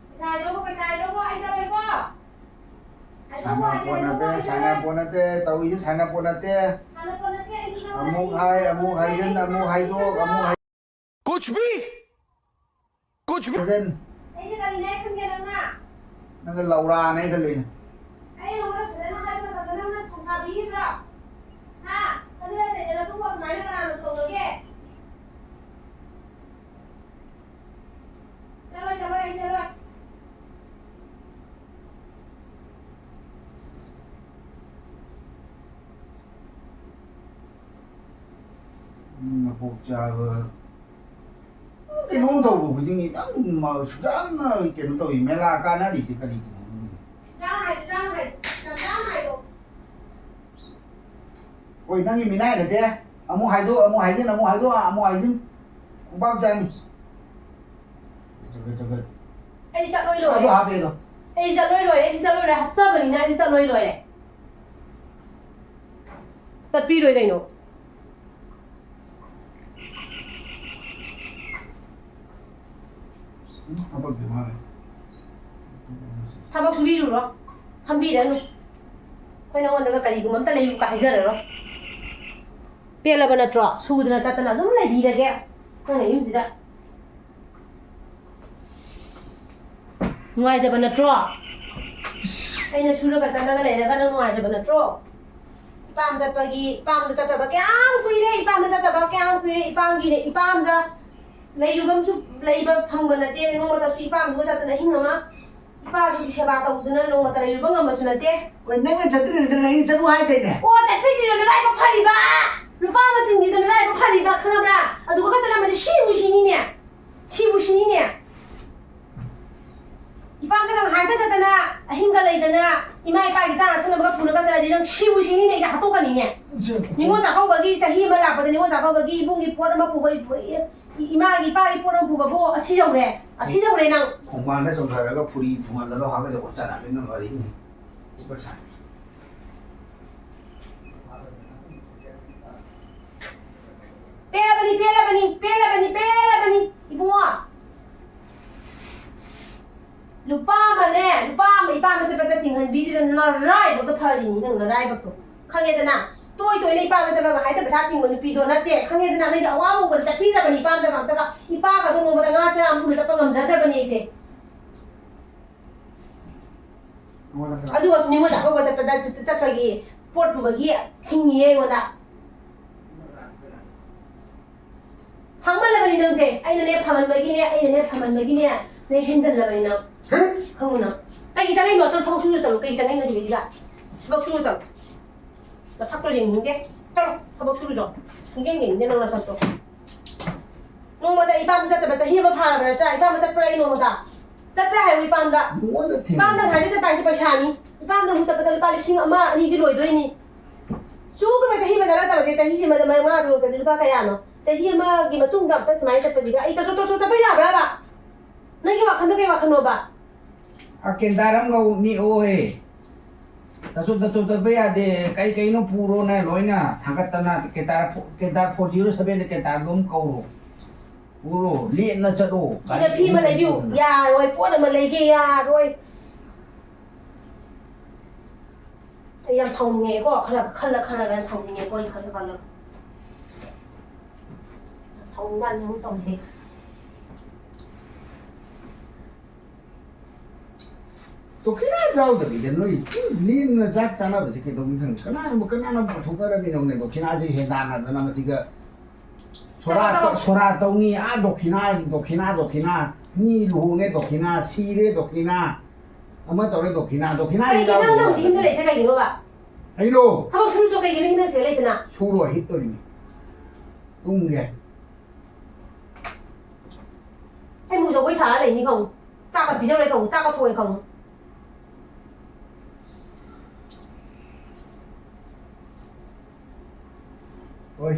ꯄꯩꯁꯥ ꯍꯥꯏꯗꯣꯛꯈꯣ, ꯄꯩꯁꯥ ꯍꯥꯏꯗꯣꯛꯈꯣ, ꯑꯩ ꯆꯠꯂꯦꯀꯣ꯫ ꯍꯥꯏꯗꯣꯛꯈꯣ, ꯁꯥꯟꯅꯄꯣꯠ ꯅꯠꯇꯦ, ꯍꯥꯏꯗꯣꯛꯈꯣ, ꯁꯥꯟꯅꯄꯣꯠ ꯅꯠꯇꯦ, ꯇꯧꯔꯤꯁꯦ ꯁꯥꯟꯅꯄꯣꯠ ꯅꯠꯇꯦ꯫ ꯁꯥꯟꯅꯄꯣꯠ ꯅꯠꯇꯦ, ꯑꯩ ꯁꯥꯟꯅꯄꯣꯠ ꯑꯃꯨꯛ ꯅꯠꯇꯦ꯫ ꯍꯥꯏ, ꯑꯃꯨꯛ ꯍꯥꯏꯖꯤꯟ, ꯑꯃꯨꯛ ꯍꯥꯏꯗꯣꯛ, ꯑꯃꯨꯛ ꯍꯥꯏ-, कुछ भी, कुछ भी। ꯍꯥꯏꯖꯤꯟ꯫ ꯑꯩꯁꯦ ꯀꯔꯤꯅꯦ ꯈꯟꯒꯦ ꯅꯪꯅ? ꯅꯪꯒ ꯂꯧꯔꯥꯅꯦ ꯈꯜꯂꯤꯅꯦ꯫ ꯑꯩ ꯅꯉꯣꯟꯗ ꯐꯖꯅ ꯍꯥꯏꯕ ꯃꯇꯝꯗ ꯅꯪꯅ ꯊꯧꯁꯥꯕꯤꯔꯤꯕ꯭ꯔꯥ? ꯍꯥ? ꯈꯠꯅꯔ ꯆꯩꯅꯔ ꯇꯣꯛꯄ ꯁꯨꯃꯥꯏꯅ ꯀꯅꯥꯅ ꯇꯧꯅꯒꯦ? ꯆꯠꯂꯣ, ꯆꯠꯂꯣ, ꯑꯩ ꯆꯠꯂꯣ꯫ ꯎꯝ, ꯃꯀꯣꯛ ꯆꯥꯕ꯫ ꯀꯩꯅꯣꯝ ꯇꯧꯕ ꯈꯨꯗꯤꯡꯒꯤ ꯌꯥꯝ ꯃ-, ꯁꯨꯛꯌꯥꯝꯅ ꯀꯩꯅꯣ ꯇꯧꯏ꯫ ꯃꯦꯂꯥ ꯀꯥꯟꯅꯔꯤꯁꯦ ꯀꯔꯤꯒꯤꯅꯣ ꯈꯪꯗꯦ꯫ ꯆꯥꯔꯣ ꯍꯥꯏ, ꯆꯥꯔꯣ ꯍꯥꯏ, ꯌꯥꯝ ꯆꯥꯔꯣ ꯍꯥꯏꯗꯣ꯫ ꯍꯣꯏ, ꯅꯪꯒꯤ ꯃꯤꯅꯥꯏ ꯅꯠꯇꯦ꯫ ꯑꯃꯨꯛ ꯍꯥꯏꯗꯣꯛ, ꯑꯃꯨꯛ ꯍꯥꯏꯖꯤꯟ, ꯑꯃꯨꯛ ꯍꯥꯏꯗꯣꯛ, ꯑꯃꯨꯛ ꯍꯥꯏꯖꯤꯟ꯫ ꯈꯣꯡꯄꯥꯛ ꯆꯥꯅꯤ꯫ ꯑꯩ ꯆꯠꯂꯣꯏ ꯂꯣꯏꯔꯦ꯫ ꯑꯗꯨ ꯍꯥꯞꯄꯦꯗꯣ꯫ ꯑꯩ ꯆꯠꯂꯣꯏ ꯂꯣꯏꯔꯦ꯫ ꯑꯩꯗꯤ ꯆꯠꯂꯣꯏ ꯂꯣꯏꯔꯦ꯫ ꯍꯥꯞꯆꯕꯅꯤꯅ ꯑꯩꯗꯤ ꯆꯠꯂꯣꯏ ꯂꯣꯏꯔꯦ꯫ ꯆꯠꯄꯤꯔꯣꯏ ꯀꯩꯅꯣ꯫ ꯎꯝ, ꯊꯕꯛꯇꯤ ꯃꯥꯜꯂꯦ꯫ ꯊꯕꯛ ꯁꯨꯕꯤꯔꯨꯔꯣ꯫ ꯐꯝꯕꯤꯔꯅꯨ꯫ ꯑꯩꯈꯣꯏ ꯅꯉꯣꯟꯗꯒ ꯀꯔꯤꯒꯨꯝꯕ ꯑꯝꯇ ꯂꯩꯌꯨꯀ ꯍꯥꯏꯖꯔꯔꯣꯏ꯫ ꯄꯦꯜꯂꯕ ꯅꯠꯇ꯭ꯔꯣ? ꯁꯨꯗꯅ ꯆꯠꯇꯅ ꯑꯗꯨꯝ ꯂꯩꯕꯤꯔꯒꯦ ꯅꯪ ꯌꯨꯝꯁꯤꯗ꯫ ꯅꯨꯡꯉꯥꯏꯖꯕ ꯅꯠꯇ꯭ꯔꯣ? ꯑꯩꯅ ꯁꯨꯔꯒ ꯆꯠꯂꯒ ꯂꯩꯔꯒ ꯅꯪ ꯅꯨꯡꯉꯥꯏꯖꯕ ꯅꯠꯇ꯭ꯔꯣ? ꯏꯄꯥꯝ ꯆꯠꯄꯒꯤ, ꯏꯄꯥꯝꯗ ꯆꯠꯇꯕ ꯀꯌꯥꯝ ꯀꯨꯏꯔꯦ, ꯏꯄꯥꯝꯗ ꯆꯠꯇꯕ ꯀꯌꯥꯝ ꯀꯨꯏꯔꯦ, ꯏꯄꯥꯝꯒꯤꯅꯦ, ꯏꯄꯥꯝꯗ ꯂꯩꯔꯨꯕꯝꯁꯨ ꯂꯩꯕ ꯐꯪꯕ ꯅꯠꯇꯦ, ꯅꯣꯡꯃꯇꯁꯨ ꯏꯄꯥꯝꯗꯨꯒ ꯆꯠꯇꯅ ꯑꯍꯤꯡ ꯑꯃ ꯏꯄꯥꯗꯨꯒꯤ ꯁꯦꯕꯥ ꯇꯧꯗꯨꯅ ꯅꯣꯡꯃꯇ ꯂꯩꯔꯨꯕ ꯉꯝꯕꯁꯨ ꯅꯠꯇꯦ꯫ ꯍꯣꯏ, ꯅꯪꯅ ꯆꯠꯇ꯭ꯔꯤꯉꯩꯗ ꯑꯩ ꯆꯠꯂꯨ ꯍꯥꯏꯗꯥꯏꯅꯦ? ꯑꯣ, ꯆꯠꯄꯤꯗ꯭ꯔꯤꯗꯣ ꯅꯔꯥꯏꯕꯛ ꯐꯔꯤꯕ! ꯂꯨꯄꯥ ꯑꯃ ꯇꯤꯡꯈꯤꯗꯣ ꯅꯔꯥꯏꯕꯛ ꯐꯔꯤꯕ, ꯈꯪꯉꯕ꯭ꯔꯥ? ꯑꯗꯨꯒ ꯆꯠꯂꯝꯃꯗꯤ ꯁꯤꯕꯨ ꯁꯤꯅꯤꯅꯦ꯫ ꯁꯤꯕꯨ ꯁꯤꯅꯤꯅꯦ꯫ ꯏꯄꯥꯝꯗꯒ ꯉꯥꯏꯍꯥꯛꯇ ꯆꯠꯇꯅ, ꯑꯍꯤꯡꯒ ꯂꯩꯗꯅ, ꯏꯃꯥ ꯏꯄꯥꯒꯤ ꯆꯥꯅ ꯊꯛꯅꯕꯒ ꯄꯨꯔꯒ ꯆꯠꯂꯗꯤ ꯅꯪ ꯁꯤꯕꯨ ꯁꯤꯅꯤꯅꯦ, ꯑꯩꯁꯦ ꯍꯥꯠꯇꯣꯛꯀꯅꯤꯅꯦ꯫ ꯅꯤꯉꯣꯜ ꯆꯥꯛꯀꯧꯕꯒꯤ ꯆꯍꯤ ꯑꯃ ꯂꯥꯛꯄꯗ ꯅꯤꯉꯣꯜ ꯆꯥꯛꯀꯧꯕꯒꯤ ꯏꯕꯨꯡꯒꯤ ꯄꯣꯠ ꯑꯃ ꯄꯨꯕ, ꯏ-, ꯏꯃꯥꯒꯤ ꯏꯄꯥꯒꯤ ꯄꯣꯠ ꯑꯃ ꯄꯨꯕꯕꯨ ꯑꯁꯤ ꯌꯧꯔꯦ, ꯑꯁꯤ ꯌꯧꯔꯦ ꯅꯪ꯫ ꯈꯣꯡꯕꯥꯟꯗ ꯆꯣꯡꯊꯔꯒ ꯐꯨꯔꯤ ꯊꯨꯡꯍꯜꯂꯒ ꯍꯥꯞꯀꯗꯧꯕ ꯆꯥꯅꯕꯤ ꯅꯪ ꯋꯥꯔꯤꯅꯤ꯫ ꯄꯦꯜꯂꯕꯅꯤ, ꯄꯦꯜꯂꯕꯅꯤ, ꯄꯦꯜꯂꯕꯅꯤ, ꯄꯦꯜꯂꯕꯅꯤ, ꯏꯕꯨꯡꯉꯣ꯫ ꯂꯨꯄꯥ ꯑꯃꯅꯦ, ꯂꯨꯄꯥ ꯑꯃ ꯏꯄꯥꯝꯗ ꯆꯠꯄꯗ ꯇꯤꯡꯍꯟꯕꯤꯗꯨꯗ ꯅꯔꯥꯏꯕꯛꯇꯣ ꯐꯔꯤꯅꯤ, ꯅꯪ ꯅꯔꯥꯏꯕꯛꯇꯣ꯫ ꯈꯪꯉꯦꯗꯅ? ꯇꯣꯏ ꯇꯣꯏꯅ ꯏꯄꯥꯝꯗ ꯆꯠꯂꯒ ꯍꯥꯏꯗ ꯄꯩꯁꯥ ꯇꯤꯡꯕ ꯅꯨꯄꯤꯗꯣ ꯅꯠꯇꯦ꯫ ꯈꯪꯉꯦꯗꯅ? ꯅꯪꯒꯤ ꯑꯋꯥꯕ ꯎꯕꯗ ꯆꯠꯄꯤꯗ꯭ꯔꯕꯅꯤ ꯏꯄꯥꯝꯗꯒ ꯑꯝꯇꯒ꯫ ꯏꯄꯥꯒꯗꯣ ꯅꯣꯡꯃꯗ ꯉꯥ ꯆꯔꯥ ꯑꯃ ꯄꯨꯔ ꯆꯠꯄ ꯉꯝꯖꯗ꯭ꯔꯕꯅꯤ ꯑꯩꯁꯦ꯫ ꯑꯗꯨꯒꯁꯨ ꯅꯤꯉꯣꯜ ꯆꯥꯛꯀꯧꯕ ꯆꯠꯄꯗ ꯆꯠ-, ꯆꯠ-, ꯆꯠꯄꯒꯤ ꯄꯣꯠ ꯄꯨꯕꯒꯤ ꯊꯤꯡꯉꯤꯌꯦ ꯑꯩꯉꯣꯟꯗ꯫ ꯍꯥꯡꯃꯜꯂꯕꯅꯤ ꯅꯪꯁꯦ꯫ ꯑꯩꯅꯅꯦ ꯐꯃꯟꯕꯒꯤꯅꯦ, ꯑꯩꯅꯅꯦ ꯐꯃꯟꯕꯒꯤꯅꯦ, ꯅꯪ ꯍꯦꯟꯖꯜꯂꯕꯅꯤ ꯅꯪ꯫ ꯍꯦ? ꯈꯪꯉꯨ ꯅꯪ꯫ ꯀꯩꯒꯤ ꯆꯪꯉꯛꯏꯅꯣ? ꯆꯠꯂꯣ, ꯊꯕꯛ ꯁꯨꯔꯨ ꯆꯠꯂꯣ꯫ ꯀꯩꯒꯤ ꯆꯪꯉꯛꯏꯅꯣ ꯁꯤꯗꯩꯁꯤꯗ? ꯊꯕꯛ ꯁꯨꯔꯨ ꯆꯠꯂꯣ꯫ ꯅꯁꯛꯇꯣ ꯌꯦꯡꯅꯤꯡꯗꯦ꯫ ꯆꯠꯂꯣ, ꯊꯕꯛ ꯁꯨꯔꯨ ꯆꯠꯂꯣ꯫ ꯁꯨꯡꯌꯦꯡ ꯌꯦꯡꯅꯤꯡꯗꯦ ꯅꯪ ꯅꯁꯛꯇꯣ꯫ ꯅꯣꯡꯃꯗ ꯏꯄꯥꯝꯗ ꯆꯠꯇꯕ ꯆꯍꯤ ꯑꯃ ꯐꯥꯔꯕ ꯅꯠꯇ꯭ꯔꯥ? ꯏꯄꯥꯝꯗ ꯆꯠꯄ꯭ꯔꯥ ꯑꯩ ꯅꯣꯡꯃꯗ? ꯆꯠꯄ꯭ꯔꯥ ꯍꯥꯏꯌꯨ ꯏꯄꯥꯝꯗ? ꯅꯉꯣꯟꯗ ꯊꯦꯡꯅ- ꯏꯄꯥꯝꯗ ꯉꯁꯥꯏꯗꯩ ꯆꯠꯄ ꯍꯥꯏꯁꯦ ꯄꯩꯁꯥꯅꯤ꯫ ꯏꯄꯥꯝꯗ ꯑꯃꯨꯛ ꯆꯠꯄꯗ ꯂꯨꯄꯥ ꯂꯤꯁꯤꯡ ꯑꯃ ꯑꯅꯤꯗꯤ ꯂꯣꯏꯗꯣꯏꯅꯤ꯫ ꯁꯨꯒꯕ ꯆꯍꯤ ꯑꯃꯗ ꯅꯠꯇꯕꯁꯦ, ꯆꯍꯤꯁꯤꯃꯗ ꯃꯉꯥ ꯇꯔꯨꯛ ꯆꯠꯂꯤ ꯂꯨꯄꯥ ꯀꯌꯥꯅꯣ? ꯆꯍꯤ ꯑꯃꯒꯤ ꯃꯇꯨꯡꯗ ꯑꯝꯇ ꯁꯨꯃꯥꯏꯅ ꯆꯠꯄꯁꯤꯒ ꯑꯩ ꯇꯁꯣ ꯇꯁꯣ ꯆꯠꯄ ꯌꯥꯕ꯭ꯔꯕ? ꯅꯪꯒꯤ ꯋꯥꯈꯜꯗꯣ ꯀꯩ ꯋꯥꯈꯜꯅꯣꯕ? ꯑ, ꯀꯦꯟꯗꯥꯔ ꯑꯃꯒ ꯅꯦꯛꯑꯣꯌꯦ꯫ ꯇꯆꯨꯞ ꯇꯆꯨꯞ ꯆꯠꯄ ꯌꯥꯗꯦ꯫ ꯀꯩ ꯀꯩꯅꯣ ꯄꯨꯔꯣꯅ ꯂꯣꯏꯅ ꯊꯥꯡꯒꯠꯇꯅ ꯀꯦꯟꯗꯥꯔ ꯐꯣ-, ꯀꯦꯟꯗꯥꯔ four zero seven ꯗ ꯀꯦꯟꯗꯥꯔꯗꯣ ꯑꯃ ꯀꯧꯔꯣ꯫ ꯄꯨꯔꯣ, ꯂꯦꯞꯅ ꯆꯠꯂꯣ꯫ ꯁꯤꯗ ꯐꯤ ꯑꯃ ꯂꯩꯕꯤꯌꯨ꯫ ꯌꯥꯔꯣꯏ, ꯄꯣꯠ ꯑꯃ ꯂꯩꯒꯦ, ꯌꯥꯔꯣꯏ꯫ ꯑꯩ ꯌꯥꯝ ꯁꯥꯎꯅꯤꯡꯉꯦꯀꯣ, ꯈꯔ ꯈꯜꯂ ꯈꯜꯂꯒ ꯌꯥꯝ ꯁꯥꯎꯅꯤꯡꯉꯦꯀꯣ, ꯑꯩ ꯈꯜꯂ ꯈꯜꯂꯒ꯫ ꯌꯥꯝ ꯁꯥꯎꯅꯤꯡꯖꯥꯠꯅꯤ ꯃꯣꯏ ꯇꯧꯔꯤꯁꯦ꯫ ꯗꯣꯈꯤꯅꯥ ꯌꯥꯎꯗꯕꯤꯗ ꯅꯣꯏ ꯂꯦꯝꯅ ꯆꯥꯛ ꯆꯥꯅꯕꯁꯦ ꯀꯩꯗꯧꯕꯩ ꯈꯪꯗꯦ? ꯀꯅꯥꯅꯕꯨ, ꯀꯅꯥꯅꯕꯨ ꯄꯨꯊꯣꯛꯅꯔꯝꯃꯤꯅꯣꯅꯦ? ꯗꯣꯈꯤꯅꯥꯁꯦ ꯍꯦꯟꯗꯥꯟꯅꯗꯅ ꯃꯁꯤꯒ ꯁꯣꯔꯥ ꯆꯠꯂꯣ, ꯆꯠꯂꯣ꯫ ꯁꯣꯔꯥ ꯇꯧꯅꯤ꯫ ꯑꯥ, ꯗꯣꯈꯤꯅꯥ, ꯗꯣꯈꯤꯅꯥ, ꯗꯣꯈꯤꯅꯥ꯫ ꯃꯤ ꯂꯨꯍꯣꯡꯉꯦ ꯗꯣꯈꯤꯅꯥ, ꯁꯤꯔꯦ ꯗꯣꯈꯤꯅꯥ, ꯑꯃ ꯇꯧꯔꯦ ꯗꯣꯈꯤꯅꯥ, ꯗꯣꯈꯤꯅꯥ ꯀꯩꯒꯤ ꯅꯪ, ꯅꯪ ꯍꯧꯖꯤꯛ ꯌꯨꯝꯗ ꯂꯩꯁꯦ ꯀꯩꯒꯤꯅꯣꯕ? ꯑꯩꯔꯣ? ꯊꯕꯛ ꯁꯨꯔꯨꯆꯣ, ꯀꯩꯒꯤꯅꯣ ꯌꯨꯝꯗ ꯂꯩꯁꯦ ꯂꯩꯁꯤꯅ? ꯁꯨꯔꯣꯏ, ꯍꯤꯞꯇꯣꯔꯤꯅꯤ꯫ ꯇꯨꯝꯒꯦ꯫ ꯑꯩ ꯃꯨꯛ ꯖꯒꯣꯏ ꯁꯥꯔ ꯂꯩꯅꯤ ꯈꯪꯉꯨ꯫ ꯆꯥꯛꯀ ꯄꯤꯖꯔꯣꯏ ꯈꯪꯉꯨ, ꯆꯥꯛꯀ ꯊꯣꯡꯉꯣꯏ ꯈꯪꯉꯨ꯫ ꯍꯣꯏ,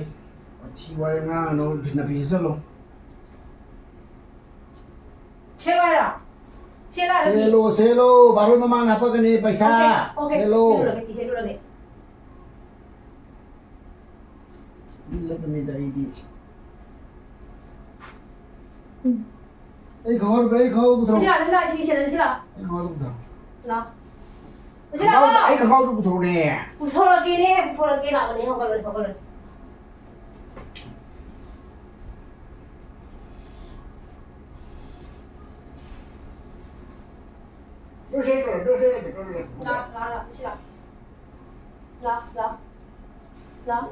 ꯋꯥꯊꯤ ꯋꯥꯔꯦꯝ ꯉꯥꯡꯉꯅꯨ, ꯅꯨꯄꯤꯁꯤ ꯆꯠꯂꯣ꯫ ꯁꯦꯠꯂꯣ ꯍꯥꯏꯔꯣ? ꯁꯦꯠꯂꯣ ꯍꯥꯏꯔꯣ ꯐꯤ? ꯁꯦꯠꯂꯣ, ꯁꯦꯠꯂꯣ, ꯕꯥꯔꯣ ꯃꯃꯥꯡꯗ ꯍꯥꯞꯄꯛꯀꯅꯤ ꯄꯩꯁꯥ꯫ Okay, okay, ꯁꯦꯠꯂꯣ꯫ ꯁꯦꯠꯂꯨꯔꯒꯦ, ꯐꯤ ꯁꯦꯠꯂꯨꯔꯒꯦ꯫ ꯏꯜꯂꯕꯅꯤꯗ ꯑꯩꯗꯤ꯫ ꯑꯩ ꯈꯪꯍꯧꯗ꯭ꯔꯦ, ꯑꯩ ꯈꯪꯍꯧꯗ꯭ꯔꯦ꯫ ꯁꯤ ꯂꯥꯛꯑꯣ, ꯁꯤ ꯂꯥꯛꯑꯣ, ꯁꯤ ꯁꯦꯟꯗꯜ ꯁꯤ ꯂꯥꯛꯑꯣ꯫ ꯑꯩ ꯈꯪꯍꯧꯗ꯭ꯔꯦ꯫ ꯂꯥꯛꯑꯣ꯫ ꯁꯤ ꯂꯥꯛꯑꯣ꯫ ꯈꯪꯍꯧꯗ꯭ꯔꯦ, ꯑꯩ ꯈꯪꯍꯧꯗ꯭ꯔꯦ, ꯄꯨꯊꯣꯔꯛꯎꯅꯦ꯫ ꯄꯨꯊꯣꯔꯛꯀꯦꯅꯦ, ꯄꯨꯊꯣꯔꯛꯀꯦ ꯂꯥꯛꯑꯣꯅꯦ, ꯍꯧꯒꯠꯂꯣꯅꯦ, ꯍꯧꯒꯠꯂꯣꯅꯦ꯫ ꯂꯥꯛꯑꯣ, ꯂꯥꯛꯑꯣ, ꯂꯥꯛꯑꯣ, ꯁꯤ ꯂꯥꯛꯑꯣ꯫ ꯂꯥꯛꯑꯣ, ꯂꯥꯛꯑꯣ꯫ ꯂꯥꯛꯑꯣ꯫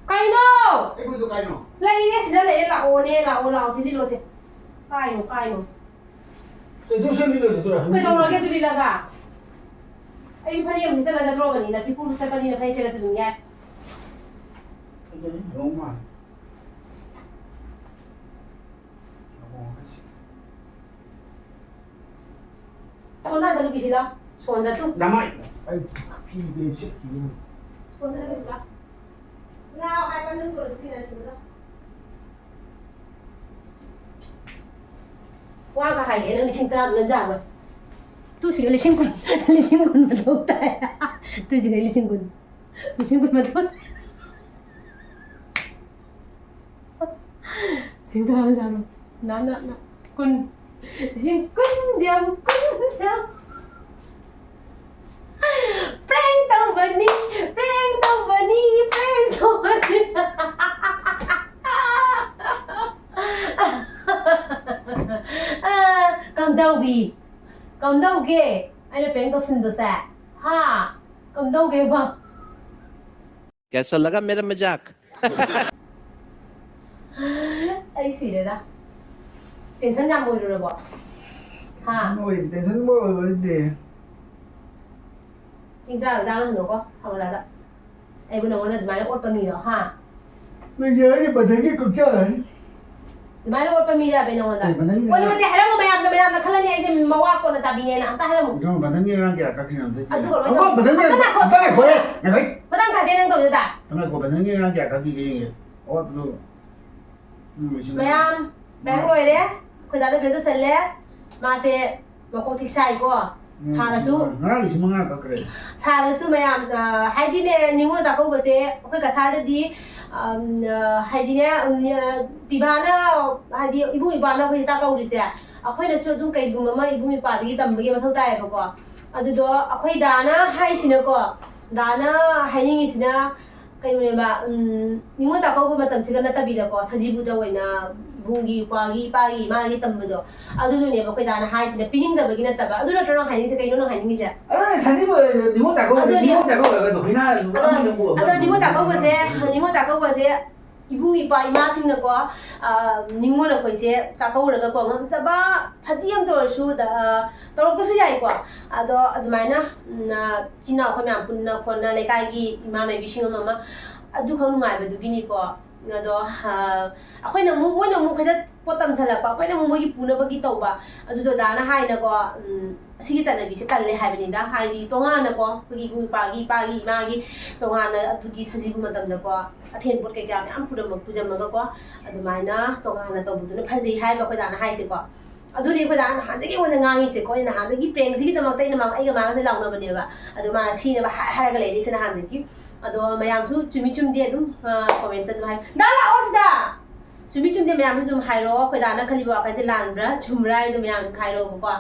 ꯀꯩꯅꯣ? ꯑꯩ ꯐꯨꯔꯤꯠꯇꯣ ꯀꯥꯏꯅꯣ? ꯂꯩꯔꯦ, ꯁꯤꯗ ꯂꯩꯔꯦ, ꯂꯥꯛꯑꯣꯅꯦ, ꯂꯥꯛꯑꯣ, ꯂꯥꯛꯑꯣ, ꯁꯤ ꯂꯤꯠꯂꯣꯁꯦ꯫ ꯀꯥꯏꯅꯣ, ꯀꯥꯏꯅꯣ? ꯑꯦ, ꯑꯗꯨ ꯁꯦꯠꯂ ꯂꯤꯠꯂꯁꯨ ꯑꯗꯨꯔ? ꯀꯩꯗꯧꯔꯒꯦ ꯑꯗꯨ ꯂꯤꯠꯂꯒ? ꯑꯩꯁꯨ ꯐꯅꯦꯛ ꯑꯃ ꯁꯦꯠꯆꯜꯂ ꯆꯠꯇ꯭ꯔꯣꯕꯅꯤ, ꯅꯐꯤ ꯄꯨꯔ ꯆꯠꯄꯅꯤꯅ ꯐꯅꯦꯛ ꯁꯦꯠꯂꯁꯨ ꯑꯗꯨꯝ ꯌꯥꯏ꯫ ꯑꯗꯨꯗꯤ ꯍꯣꯡ ꯃꯥꯜꯂꯦ꯫ ꯁꯣꯝꯗ ꯅꯨꯄꯤꯁꯤ ꯂꯥꯎ꯫ ꯁꯣꯝꯗ ꯇꯨ꯫ ꯗꯃꯥꯏ꯫ ꯑꯩ ꯐꯤꯗꯦ ꯁꯦꯠꯈꯤꯕꯅꯤ꯫ ꯋꯥꯒ ꯍꯥꯏꯒꯦ ꯅꯪ ꯂꯤꯁꯤꯡ ꯇꯔꯥꯗꯨꯅ ꯌꯥꯔꯣꯏ꯫ ꯇꯨ ꯁꯤꯒ ꯂꯤꯁꯤꯡ ꯀꯨꯟ, ꯂꯤꯁꯤꯡ ꯀꯨꯟ ꯃꯊꯧ ꯇꯥꯏ꯫ ꯇꯨ ꯁꯤꯒ ꯂꯤꯁꯤꯡ ꯀꯨꯟ, ꯂꯤꯁꯤꯡ ꯀꯨꯟ ꯃꯊꯧ ꯇꯥꯏ꯫ ꯂꯤꯁꯤꯡ ꯇꯔꯥ ꯌꯥꯔꯣꯏ꯫ ꯅꯥ, ꯅꯥ, ꯅꯥ꯫ ꯀꯨꯟ꯫ ꯂꯤꯁꯤꯡ ꯀꯨꯟ ꯌꯥꯎ, ꯀꯨꯟ ꯌꯥꯎ꯫ Prank ꯇꯧꯕꯅꯤ, prank ꯇꯧꯕꯅꯤ, prank ꯇꯧꯕꯅꯤ꯫ ꯑꯥ, ꯀꯝꯗꯧꯕꯤ? ꯀꯝꯗꯧꯒꯦ? ꯑꯩꯅ prank ꯇꯧꯁꯤꯟꯕꯁꯦ? ꯍꯥ? ꯀꯝꯗꯧꯒꯦꯕ? कैसा लगा मेरा मजाक? ꯑꯩ ꯁꯤꯔꯦꯗ꯫ Tension ꯌꯥꯝ ꯑꯣꯏꯔꯨꯔꯕꯣ? ꯍꯥ? Tension ꯑꯣꯏ-, tension ꯑꯣꯏꯕ ꯅꯠꯇꯦ꯫ ꯄꯨꯡ ꯇꯔꯥ ꯃꯆꯥ ꯍꯟꯗꯣꯛꯀꯣ, ꯁꯥꯃꯜꯂꯗ꯫ ꯑꯩꯕꯨ ꯅꯉꯣꯟꯗ ꯑꯗꯨꯃꯥꯏꯅ ꯑꯣꯠꯄ ꯃꯤꯔꯣ, ꯍꯥ? ꯅꯪ ꯌꯥꯔꯅꯤ, ꯃꯊꯪꯒꯤ ꯀꯛꯆꯔꯅꯤ꯫ ꯑꯗꯨꯃꯥꯏꯅ ꯑꯣꯠꯄ ꯃꯤꯔꯕ ꯑꯩ ꯅꯉꯣꯟꯗ? ꯑꯦ, ꯃꯊꯪꯒꯤ ꯑꯣꯏ, ꯅꯠꯇꯦ, ꯍꯥꯏꯔꯝꯃꯣ, ꯃꯌꯥꯝꯅ, ꯃꯌꯥꯝꯅ ꯈꯜꯂꯅꯤ ꯑꯩꯁꯦ ꯃꯋꯥ ꯀꯣꯟꯅ ꯆꯥꯕꯤꯅꯦꯅ꯫ ꯑꯝꯇ ꯍꯥꯏꯔꯝꯃꯣ꯫ ꯑꯗꯨ ꯃꯊꯪꯒꯤ ꯑꯉꯥꯡ ꯀꯌꯥ ꯀꯛꯈꯤꯅꯣ ꯑꯝꯇ ꯌꯦꯡꯒꯦ꯫ ꯑꯗꯨꯒ ꯂꯣꯏ ꯑꯃꯨꯛ ꯇꯧ-, ꯃꯊꯪꯒꯤ ꯑꯝꯇ ꯉꯥꯏꯈꯣ꯫ ꯑꯝꯇ ꯉꯥꯏꯈꯣꯍꯦ, ꯉꯥꯏꯈꯣꯍꯦ꯫ ꯃꯊꯪ ꯁꯥꯗꯦ ꯅꯪ ꯇꯧꯔꯤꯗꯣ ꯇꯥ꯫ ꯑꯝꯇ ꯉꯥꯏꯈꯣ, ꯃꯊꯪꯒꯤ ꯑꯉꯥꯡ ꯀꯌꯥ ꯀꯛꯈꯤꯒꯦ ꯌꯦꯡꯒꯦ꯫ ꯑꯋꯥꯠꯄꯗꯣ꯫ ꯎꯝ, ꯂꯣꯏꯁꯤꯜꯂꯣ꯫ ꯃꯌꯥꯝ, prank ꯂꯣꯏꯔꯦ꯫ ꯑꯩꯈꯣꯏ ꯗꯥꯗ prank ꯇꯧꯁꯜꯂꯦ꯫ ꯃꯥꯁꯦ ꯃꯀꯣꯛꯇꯤ ꯁꯥꯏꯀꯣ꯫ ꯎꯝ, ꯁꯥꯔꯁꯨ ꯉꯔꯥꯡ ꯂꯤꯁꯤꯡ ꯃꯉꯥ ꯀꯛꯈ꯭ꯔꯦ꯫ ꯁꯥꯔꯁꯨ ꯃꯌꯥꯝ, ꯑ, ꯍꯥꯏꯗꯤꯅꯦ, ꯅꯤꯉꯣꯜ ꯆꯥꯛꯀꯧꯕꯁꯦ ꯑꯩꯈꯣꯏ ꯀꯁꯥꯔꯗꯗꯤ, ꯑꯝ, ꯑ, ꯍꯥꯏꯗꯤꯅꯦ, ꯎꯝ, ꯑ, ꯄꯤꯕꯥꯅ, ꯍꯥꯏꯗꯤ ꯏꯕꯨꯡ ꯏꯄ꯭ꯋꯥꯅ ꯑꯩꯈꯣꯏꯁꯦ ꯆꯥꯛ ꯀꯧꯔꯤꯁꯦ, ꯑꯩꯈꯣꯏꯅꯁꯨ ꯑꯗꯨꯝ ꯀꯩꯒꯨꯝꯕ ꯑꯃ ꯏꯕꯨꯡ ꯏꯄ꯭ꯋꯥꯗꯒꯤ ꯇꯝꯕꯒꯤ ꯃꯊꯧ ꯇꯥꯏꯌꯦꯕꯀꯣ꯫ ꯑꯗꯨꯗꯣ ꯑꯩꯈꯣꯏ ꯗꯥꯅ ꯍꯥꯏꯁꯤꯅꯀꯣ, ꯗꯥꯅ ꯍꯥꯏꯅꯤꯡꯉꯤꯁꯤꯅ, ꯀꯩꯅꯣꯅꯦꯕ, ꯎꯝ, ꯅꯤꯉꯣꯜ ꯆꯥꯛꯀꯧꯕ ꯃꯇꯝꯁꯤꯒ ꯅꯠꯇꯕꯤꯗꯀꯣ, ꯁꯖꯤꯕꯨꯗ ꯑꯣꯏꯅ ꯏꯕꯨꯡꯒꯤ, ꯏꯄ꯭ꯋꯥꯒꯤ, ꯏꯄꯥꯒꯤ, ꯏꯃꯥꯒꯤ ꯇꯝꯕꯗꯣ, ꯑꯗꯨꯗꯨꯅꯦꯕ ꯑꯩꯈꯣꯏ ꯗꯥꯅ ꯍꯥꯏꯁꯤꯅ, ꯄꯤꯅꯤꯡꯗꯕꯒꯤ ꯅꯠꯇꯕ꯫ ꯑꯗꯨ ꯅꯠꯇ꯭ꯔꯣ ꯅꯪ ꯍꯥꯏꯅꯤꯡꯉꯤꯁꯦ? ꯀꯩꯅꯣ ꯅꯪ ꯍꯥꯏꯅꯤꯡꯉꯤꯁꯦ? ꯑꯗꯨꯅꯦ, ꯁꯖꯤꯕꯨ, ꯅꯤꯉꯣꯜ ꯆꯥꯛꯀꯧꯕ, ꯑꯗꯨꯅꯦ꯫ ꯅꯤꯉꯣꯜ ꯆꯥꯛꯀꯧꯕ ꯍꯥꯏꯔꯒ ꯗꯣꯈꯤꯅꯥ ꯑꯗꯣ, ꯅꯪꯕꯨ ꯑꯗꯣ ꯅꯤꯉꯣꯜ ꯆꯥꯛꯀꯧꯕꯁꯦ, ꯅꯤꯉꯣꯜ ꯆꯥꯛꯀꯧꯕꯁꯦ ꯏꯕꯨꯡ ꯏꯄ꯭ꯋꯥ ꯏꯃꯥꯁꯤꯡꯅꯀꯣ, ꯑ, ꯅꯤꯉꯣꯜ ꯑꯩꯈꯣꯏꯁꯦ ꯆꯥꯛꯀꯧꯔꯒꯀꯣ, ꯉꯝꯖꯕ ꯐꯗꯤ ꯑꯃꯇ ꯑꯣꯏꯔꯁꯨ, ꯗ-, ꯑ, ꯇꯧꯔꯛꯄꯁꯨ ꯌꯥꯏꯀꯣ꯫ ꯑꯗꯣ ꯑꯗꯨꯃꯥꯏꯅ, ꯎꯝ, ꯑ, ꯏꯆꯤꯟ ꯏꯅꯥꯎ ꯑꯩꯈꯣꯏ ꯃꯌꯥꯝ ꯄꯨꯟꯅ ꯈꯣꯠꯅ ꯂꯩꯀꯥꯏꯒꯤ ꯏꯃꯥꯟꯅꯕꯤꯁꯤꯡ ꯑꯃ ꯑꯃ ꯑꯗꯨꯈꯛ ꯅꯨꯡꯉꯥꯏꯕꯗꯨꯒꯤꯅꯤꯀꯣ꯫ ꯑꯗꯣ ꯑꯩꯈꯣꯏꯅ ꯑꯃꯨꯛ, ꯃꯣꯏꯅ ꯑꯃꯨꯛ ꯑꯩꯈꯣꯏꯗ ꯄꯣꯠ ꯇꯝꯁꯜꯂꯛꯄ, ꯑꯩꯈꯣꯏꯅ ꯑꯃꯨꯛ ꯃꯣꯏꯒꯤ ꯄꯨꯅꯕꯒꯤ ꯇꯧꯕ꯫ ꯑꯗꯨꯗꯣ ꯗꯥꯅ ꯍꯥꯏꯅꯀꯣ, ꯎꯝ, ꯑꯁꯤꯒꯤ ꯆꯠꯅꯕꯤꯁꯦ ꯀꯜꯂꯦ ꯍꯥꯏꯕꯅꯤꯗ꯫ ꯍꯥꯏꯗꯤ ꯇꯣꯉꯥꯟꯅꯀꯣ, ꯑꯩꯈꯣꯏꯒꯤ ꯏꯕꯨꯡ ꯏꯄꯥꯒꯤ, ꯏꯄꯥꯒꯤ ꯏꯃꯥꯒꯤ ꯇꯣꯉꯥꯟꯅ ꯑꯗꯨꯒꯤ ꯁꯖꯤꯕꯨ ꯃꯇꯝꯗꯀꯣ, ꯑꯊꯦꯟ ꯄꯣꯠ ꯀꯩꯀꯥ ꯃꯌꯥꯝ ꯄꯨꯔꯝꯃ-, ꯄꯨꯖꯝꯃꯒꯀꯣ, ꯑꯗꯨꯃꯥꯏꯅ ꯇꯣꯉꯥꯟꯅ ꯇꯧꯕꯗꯨꯅ ꯐꯖꯩ ꯍꯥꯏꯕ ꯑꯩꯈꯣꯏ ꯗꯥꯅ ꯍꯥꯏꯁꯦꯀꯣ꯫ ꯑꯗꯨꯅꯤ ꯑꯩꯈꯣꯏ ꯗꯥꯅ ꯅꯍꯥꯟꯗꯒꯤ ꯑꯩꯉꯣꯟꯗ ꯉꯥꯡꯉꯤꯁꯦꯀꯣ꯫ ꯑꯩꯅ ꯅꯍꯥꯟꯗꯒꯤ prankꯁꯤꯒꯤꯗꯃꯛꯇ ꯑꯩꯅ ꯃꯥ-, ꯑꯩꯒ ꯃꯥꯒꯁꯦ ꯂꯥꯎꯅꯕꯅꯦꯕ꯫ ꯑꯗꯣ ꯃꯥꯅ ꯁꯤꯅꯦꯕ ꯍꯥꯏ-, ꯍꯥꯏꯔꯒ ꯂꯩꯔꯤꯁꯦ ꯅꯍꯥꯟꯗꯒꯤ꯫ ꯑꯗꯣ ꯃꯌꯥꯝꯁꯨ ꯆꯨꯝꯃꯤ ꯆꯨꯝꯗꯦ ꯑꯗꯨꯝ, ꯑ, commentsꯇ ꯑꯗꯨꯝ ꯍꯥꯏ-, "ꯗꯥ, ꯂꯥꯛꯑꯣ ꯁꯤꯗ!" ꯆꯨꯝꯃꯤ ꯆꯨꯝꯗꯦ ꯃꯌꯥꯝꯁꯨ ꯑꯗꯨꯝ ꯍꯥꯏꯔꯛꯑꯣ꯫ ꯑꯩꯈꯣꯏ ꯗꯥꯅ ꯈꯜꯂꯤꯕ ꯋꯥꯈꯜꯁꯦ ꯂꯥꯟꯕ꯭ꯔꯥ ꯆꯨꯝꯕ꯭ꯔꯥ ꯍꯥꯏꯗꯣ ꯃꯌꯥꯝ ꯑꯗꯨꯝ ꯍꯥꯏꯔꯛꯑꯣꯕꯀꯣ꯫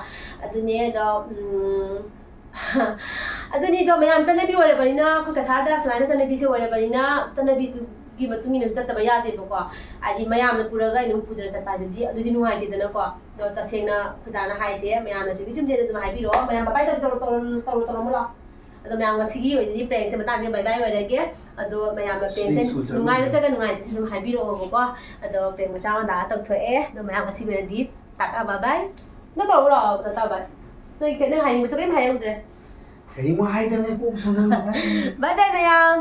ꯑꯗꯨꯅꯦ ꯑꯗꯣ, ꯎꯝ, ꯑꯗꯨꯅꯤꯗꯣ, ꯃꯌꯥꯝ ꯆꯠꯅꯕꯤ ꯑꯣꯏꯔꯕꯅꯤꯅ, ꯑꯩꯈꯣꯏ ꯀꯁꯥꯔꯗ ꯁꯨꯃꯥꯏꯅ ꯆꯠꯅꯕꯤꯁꯦ ꯑꯣꯏꯔꯕꯅꯤꯅ, ꯆꯠꯅꯕꯤꯗꯨꯒꯤ ꯃꯇꯨꯡ ꯏꯟꯅ ꯆꯠꯇꯕ ꯌꯥꯗꯦꯕꯀꯣ꯫ ꯍꯥꯏꯗꯤ ꯃꯌꯥꯝꯅ ꯄꯨꯔꯒ ꯑꯩꯅ ꯑꯗꯨꯝ ꯄꯨꯗꯅ ꯆꯠꯄ ꯍꯥꯏꯗꯨꯗꯤ, ꯑꯗꯨꯗꯤ ꯅꯨꯡꯉꯥꯏꯇꯦꯗꯅꯀꯣ꯫ ꯑꯗꯣ ꯇꯁꯦꯡꯅ ꯑꯩꯈꯣꯏ ꯗꯥꯅ ꯍꯥꯏꯁꯦ, ꯃꯌꯥꯝꯅ ꯆꯨꯝꯃꯤ ꯆꯨꯝꯗꯦꯗ ꯑꯗꯨꯝ ꯍꯥꯏꯕꯤꯔꯛꯑꯣ꯫ ꯃꯌꯥꯝ bye bye ꯇꯧꯔꯣ, ꯇꯧꯔꯣ, ꯇꯧꯔꯣ, ꯇꯧꯔꯣ, ꯇꯧꯔꯣ, ꯂꯥꯛꯑꯣ꯫ ꯑꯗꯣ ꯃꯌꯥꯝ ꯉꯁꯤꯒꯤ ꯑꯣꯏꯅꯗꯤ prankꯁꯦ ꯃꯇꯥꯡꯁꯤꯒ bye bye ꯑꯣꯏꯔꯒꯦ꯫ ꯑꯗꯣ ꯃꯌꯥꯝꯅ prankꯁꯦ ꯁꯤ ꯁꯨ ꯆꯠꯂꯨꯁꯦ꯫ ꯅꯨꯡꯉꯥꯏ ꯅꯠꯇ꯭ꯔꯒ ꯅꯨꯡꯉꯥꯏꯇꯦ ꯁꯤ ꯑꯗꯨꯝ ꯍꯥꯏꯕꯤꯔꯛꯑꯣꯕꯀꯣ꯫ ꯑꯗꯣ prank ꯃꯆꯥ ꯑꯃ ꯗꯥꯅ ꯇꯧꯊꯣꯛꯑꯦ꯫ ꯑꯗꯣ ꯃꯌꯥꯝ ꯉꯁꯤꯒꯤ ꯑꯣꯏꯅꯗꯤ ꯇꯥꯇꯥ bye bye꯫ ꯅꯪ ꯇꯧꯔꯛꯎꯔꯣ, ꯇꯥꯇꯥ bye꯫ ꯅꯪ ꯀꯩ-, ꯅꯪ ꯍꯥꯏꯅꯤꯡꯕꯁꯨ ꯀꯩꯝ ꯍꯥꯏꯍꯧꯗ꯭ꯔꯦ꯫ ꯀꯔꯤꯝ ꯍꯥꯏꯗꯕꯅꯦ, ꯀꯣꯛ ꯁꯥꯟꯅꯅꯕ꯫ Bye bye ꯃꯌꯥꯝ꯫